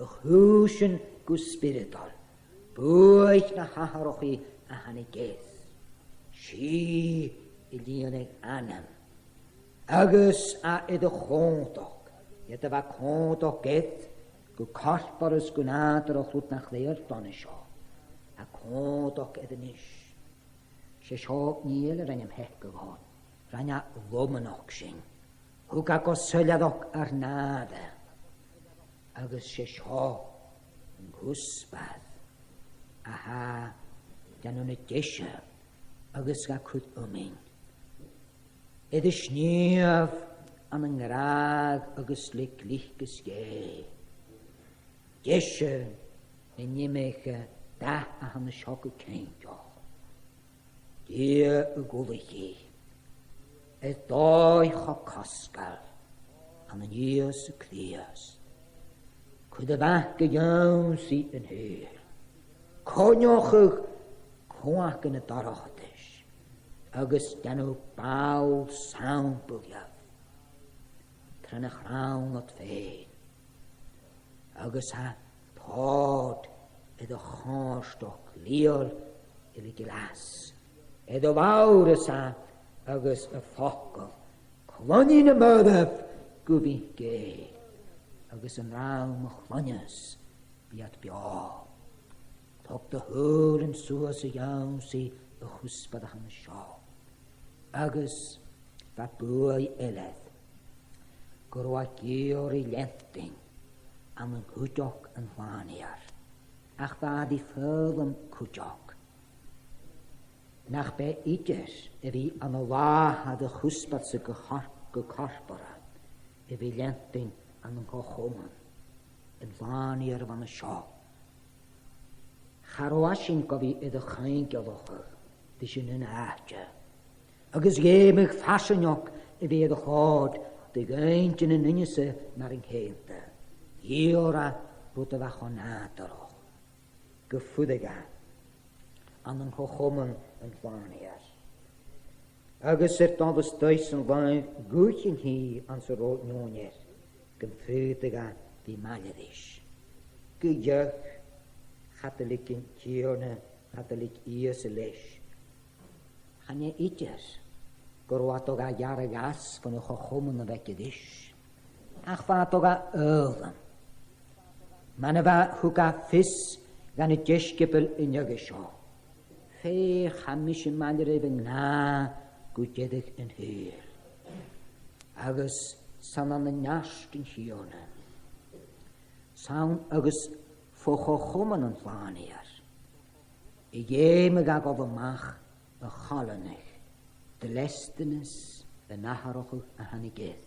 a' chùisean gu spioradail buaidh na h-atharrachaidh a thàinig air. Sìth a lìonadh anam, agus e air a chunntadh, ged a bha cunntadh air, gu corporra is gu nàdarrach rud nach robh air don seo, a' còmhdach air a-nis. 'S e seo an nì eile a rinn am peacadh oirnn, rinn e lomnochd sinn, thug e gu soilleirneach ar nàire, agus 's e seo an cuspair a tha a' dèanamh na deise agus ga cur umainn. Air a snìomh ann an gràdh agus le gliocas Dhè. Deise nan imich dath a tha an seo gu cinnteach. Dia a dh'ullaich i, air dòigh cho cosgail, ann an Ìosa Crìosd. Cuir a-mach gu ionnsaigh an t-saoghail. Coinneachadh cumhachdan an dorchadais, agus dèanamh ball-samplaidh dhiubh tron a' chrann ud fhèin. Agus tha tòrr air a' chomhfhurtachd lìonmhor air a gleasan, air a' bhàrr-sa agus am facal, cluinnidh na mairbh gu mhic Dhè, agus an rann a chluinneas, bidh iad beò. Tog do shùilean suas a dh'ionnsaigh a' chuspair a tha an seo. Agus bha buaidh eile air, gun robh e ag iarraidh leantainn ann an cuideachd an t-Slànaigheir. Ach bha e ri foghlam cuideachd. Nach b' e idir a bhith ann an làthair a' chuspair-sa gu cor-, gu corporra, a bhith leantainn ann an co-chomann an t-Slànaigheir a bh' ann an seo. Cha robh esan gu bhith air a chaoidh-ghealachadh ris an aon àite. Agus dh'fheumadh farsaingeachd a bhith air a chòir do dh'inntinn an duine-sa mar an ceudna. Dh'iarr e rud a bha cho nàdarrach, gum fuireadh e ann an co-chomann an t-Slànaigheir. Agus air dol a-staigh san làimh, dh'fhuirich e anns an robh an ùine air, gum faodadh e bhith maille ris. Gu dearbh, cha do leig an Tighearna, cha do leig Ìosa leis. Chan e idir gun robh e a' dol ga ghearradh às bhon a' cho-chomann a bh' aige ris. Ach bha e a' dol ga fhoghlam. Mar a bha, thug e fios dha na deisciobail an dèidh seo. Feuch, tha mise maille ribh an-gnà gu deireadh an t-saoghail. Agus 's ann an neart an Tighearna, 's ann agus fo cho-chomann an t-Slànaigheir, a dh'fheumadh e a dhol a-mach a choileanadh dleastanas an atharrachaidh a thàinig air.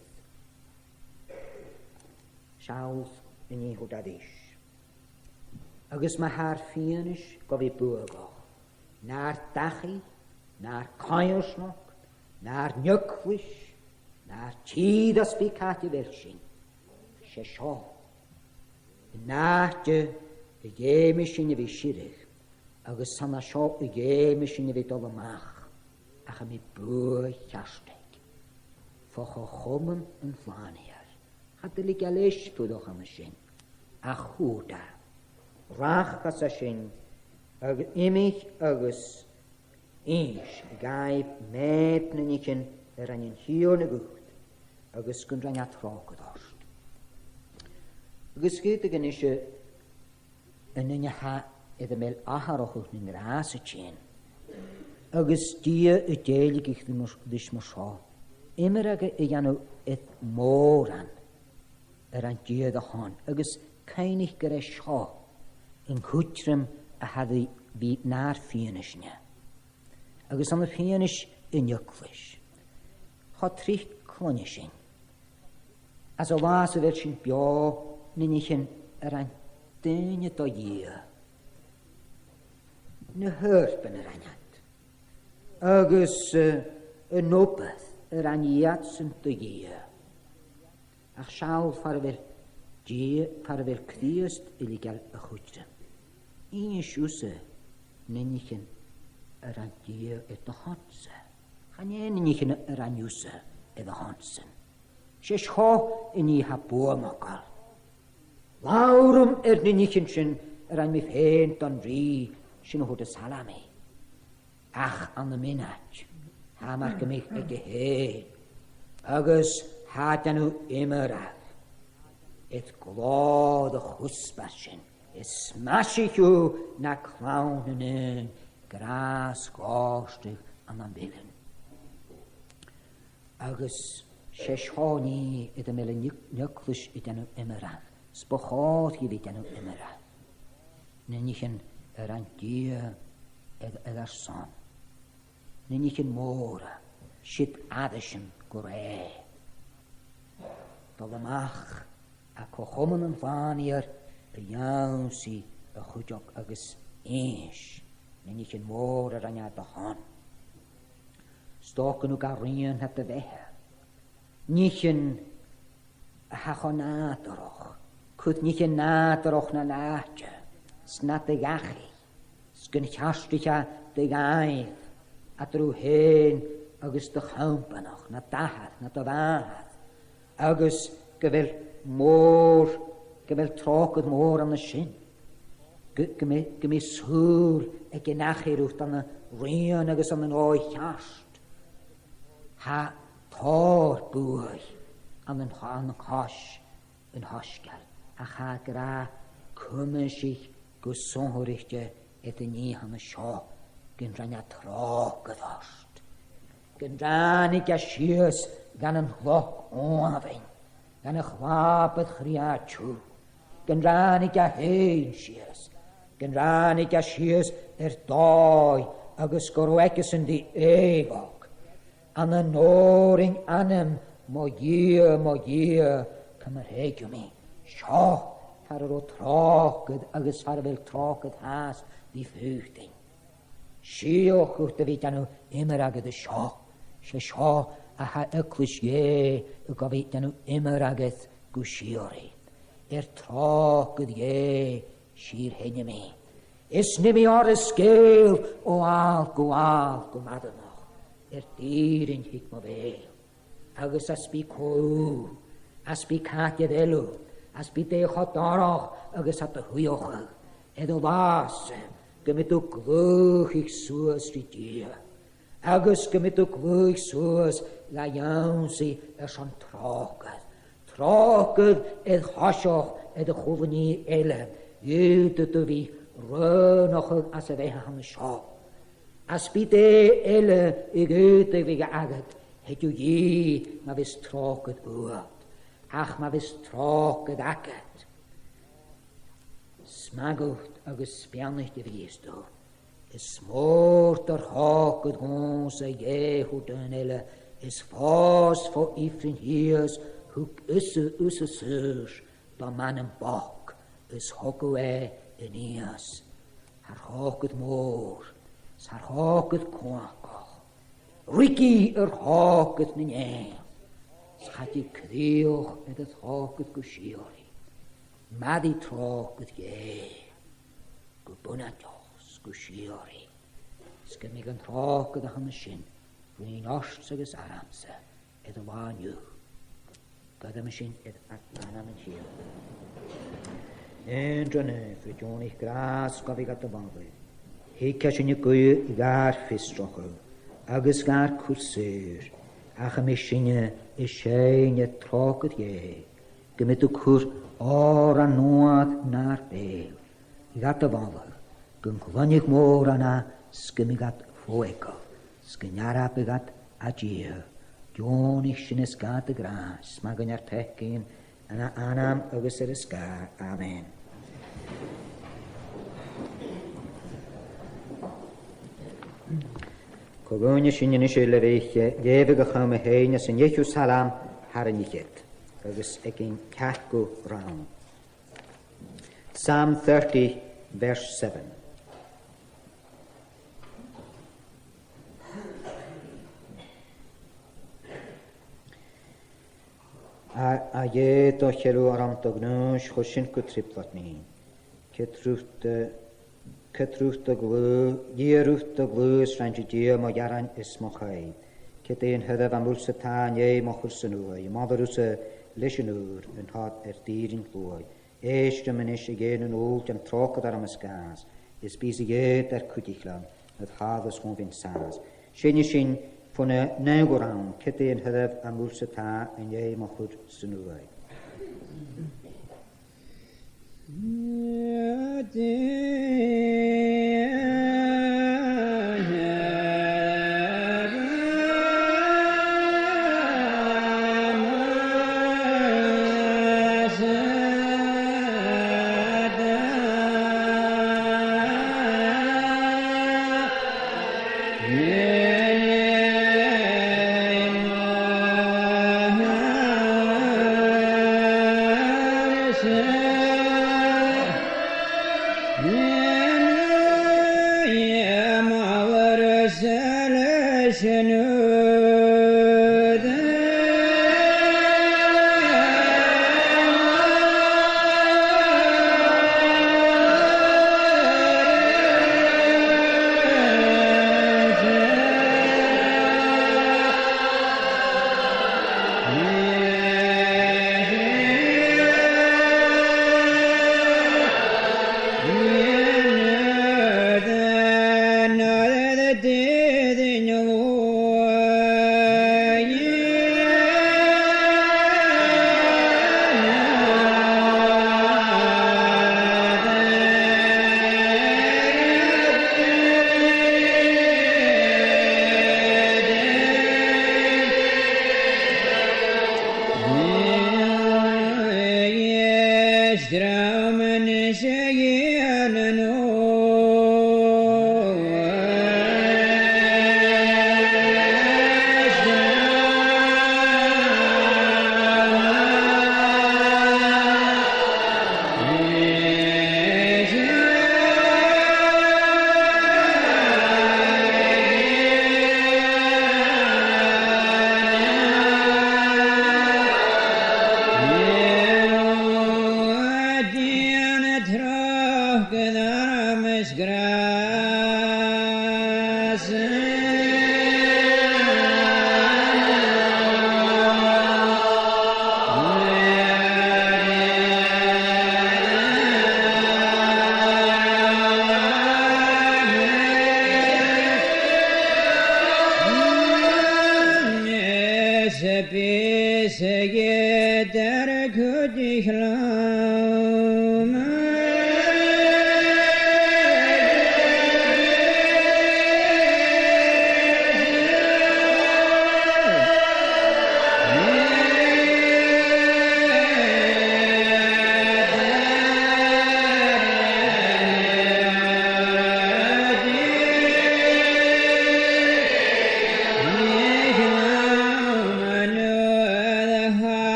Seall an nì a thuirt e ris. Agus ma tha ar fianais gu bhith buadhach, nar dachaigh, nar coimhearsnachd, nar n-eaglais, nar tìr os cionn càit a bheil sinn, 's e seo an àite a dh'fheumas sinn a bhith a' sireadh, agus 's ann à seo a dh'fheumas sinn a bhith a' dol a-mach, ach am bi buaidh cheart aige. Fo cho-chomann an t-Slànaigheir. Cha do leig e leis fuireach ann an sin. Ach thuirt e, rachas à sin, agus imich agus innis dhaibh mèid nan nithean a rinn an Tighearna dhut, agus gun rinn e tròcair ort. Agus dh'fhaodadh a-nise an duine a tha air a bheil atharrachadh nan gràs a' tighinn, agus Dia a' dèiligeadh ris mar, ris mar seo, iomradh a dhèanamh air mòran a rinn Dia dha shon, agus cuimhnich gur e seo an cuideam a tha ri bhith nar fianais-ne, agus ann am fianais an eaglais. Cho tric cluinnidh sinn, às an là sa bheil sinn beò, na nithean a rinn daoine do Dhia, na h-oidhirpean a rinn iad, agus, eh, an obair a rinn iadsan do Dhia. Ach seall far a bheil Dia, far a bheil Crìosd a' leigeil a chuideam. Innis thusa na nithean a rinn Dia air do shon-sa. Chan e na nithean a rinn thusa air do shon-san. 'S e seo an nì a tha buannachdail. Labhraim air na nithean sin a rinn mi fhèin don Rìgh, sin a thuirt an Salmaid. Ach ann am mionaid, tha e mar gum biodh aige fhèin, agus tha e a' dèanamh iomradh. Is glòir do chuspair sinn, is maise thu na clann nan aon, gràs gòrdaich ann am billean. Agus 's e seo an nì air am bheil an eag-, an eaglais a' dèanamh iomradh, 's bu chòir dhi a bhith a' dèanamh iomradh. Na nithean a rinn Dia air, air ar son. Na nithean mòra, siud aithrisean gu rèidh. Dol a-mach à co-chomann an t-Slànaigheir a dh'ionnsaigh a chuideachd agus innse na nithean mòra a rinn e air do shon. 'S dòcha gun do rinn e na do bheatha. Nithean a tha cho nàdarrach, cuid nithean nàdarrach nan àite, 's na do dhachaigh, 's gun cheartaich e do dhàimh, eadar thu fhèin agus do chompanach, nad athair, nad mhàthair, agus gu bheil mòr, gu bheil tròcair mòr ann an sin, gu, gum bi, gum bi sùil aig an Athair riut ann an rian agus ann an dòigh cheart. Tha tòrr buaidh ann an, ann an cois an t-soisgeil, ach tha e ag ràdh, cumaibhsibh gu sònraichte air an nì a th' ann an seo, gun rinn e tròcair ort. Gun ràinig e sìos dhan an t-sloc uamhainn, dhan a' chlàbar chrìochnaich, gun ràinig e fhèin sìos, gun ràinig e sìos air dòigh agus gun robh aigesan ri èigheach. Ann an òrain ainm, mo Dhia, mo Dhia, ciamar thèid thu mi? Seo far an robh tròcair agus far a bheil tròcair fhathast ri faotainn. Sìoch dhut a bhith a' dèanamh iomradh air seo. 'S e seo a tha eaglais Dhè gu bhith a' dèanamh iomradh air gu sìorraidh. Air tròcair Dhè sìor-sheinneadair. Is nì mi oir a sgeul o fhàl gu fhàl gu maireannach. Air d' fhìrinn thig mo bheul. Agus às bith cò thu, às bith càit a bheil thu, às bith dè cho dorch agus tha do shuidheachadh, air an là-sa, gum bi thu a' glaodhadh suas ri Dia. Agus gum bi thu a' glaodhadh suas ga ionnsaigh airson tròcair. Tròcair air thoiseach air a h-uile nì eile, dh'fhaodadh tu bhith rànachadh às a' bheatha a th' ann an seo. Às bith dè eile a dh'fhaodadh a bhith agad, thèid thu dhìth ma bhios tròcair bhuat, ach ma bhios tròcair agad, 's math dhut agus beannaichte a bhios tu. Is mòr do thròcair dhòmhsa, Dhè, thuirt aon eile, is fòs fo ifrinn shìos thug thusa, thusa saor do m' anam bochd, is thog thu e a-nìos. Tha tròcair mòr, 's tha tròcair cumhachdach. Ruigidh air tròcair nan Fhèill, 's chaidh crìoch air an tròcair gu sìorraidh. Mairidh tròcair Dhè gu bunaiteach 's gu sìorraidh. 'S gum bi an tròcair a th' ann an sin, bhuainn ort agus ormsa, air an là an-diugh. Gabhaidh mi sinn air ainm an Tighearna. Aon Dràsta Naoimh, a tha deònach gràs gu bhith gad mharbhadh, thig sinn a-steach gu d' fhiosrachadh agus gar cur saor, ach am bi sinne a' seinn air tròcair Dhè, gum bi thu a' cur òran nuadh nar beul, gad mharbhadh, gun cluinneadh mòran e, 's gum bi gad fo eagal, 's gun earbaicheadh e à Dia. Deònaich sinn is gad gràs, 's math gun ar tacainn, ann an ainm agus air a sgàth. Amen. Co-dhùin sinn a-nis le bhith, eh, leughadh a' chum fhèin às an deicheamh salm thar an fhichead, agus aig an ceathrú rann. Psalm thirty, verse seven. A, a Dhè, do cheil thu orm do ghnùis, chuir sin gu trioblaid mi. Ceud riut, eh, ceud riut do ghlaodh, dhìochuimhnich do ghlaodh, 's rinn thu Dia mo ghearan is mo choimhead. Ceud e an t-oireamh am buil 's a tha an dèidh mo chur san uaigh, moladh thusa leis an ùir, an toir air d' fhìrinn shluaigh. Èist rium a-nis, a Dhè nan ubhal, dèan tròcair orm is gàs, is bi sa Dhè dar cuideachd leam, nad shàbhaladh 's gum bi mi sàs. Seinnidh sinn fon naoidheamh rann, ceud e an t-oireamh am buil 's a tha an dèidh mo chur san uaigh.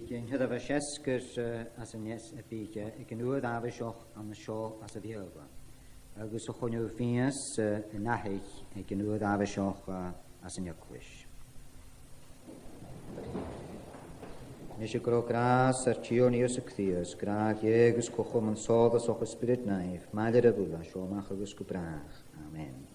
Bidh an t-seirbheis easgair, eh, às an eas-, bidh, eh, aig an uair àbhaisteach an seo às a' Bheurla. Agus a' choinneamh fios, eh, an aithisg aig an uair àbhaisteach, eh, às an eaglais. A-nis gun robh gràs ar Tighearna Ìosa Crìosd, gràdh Dhè agus co-chomann sòlasach an Spioraid Naoimh, maille ribh uile, seo a-mach agus gu bràth. Amen.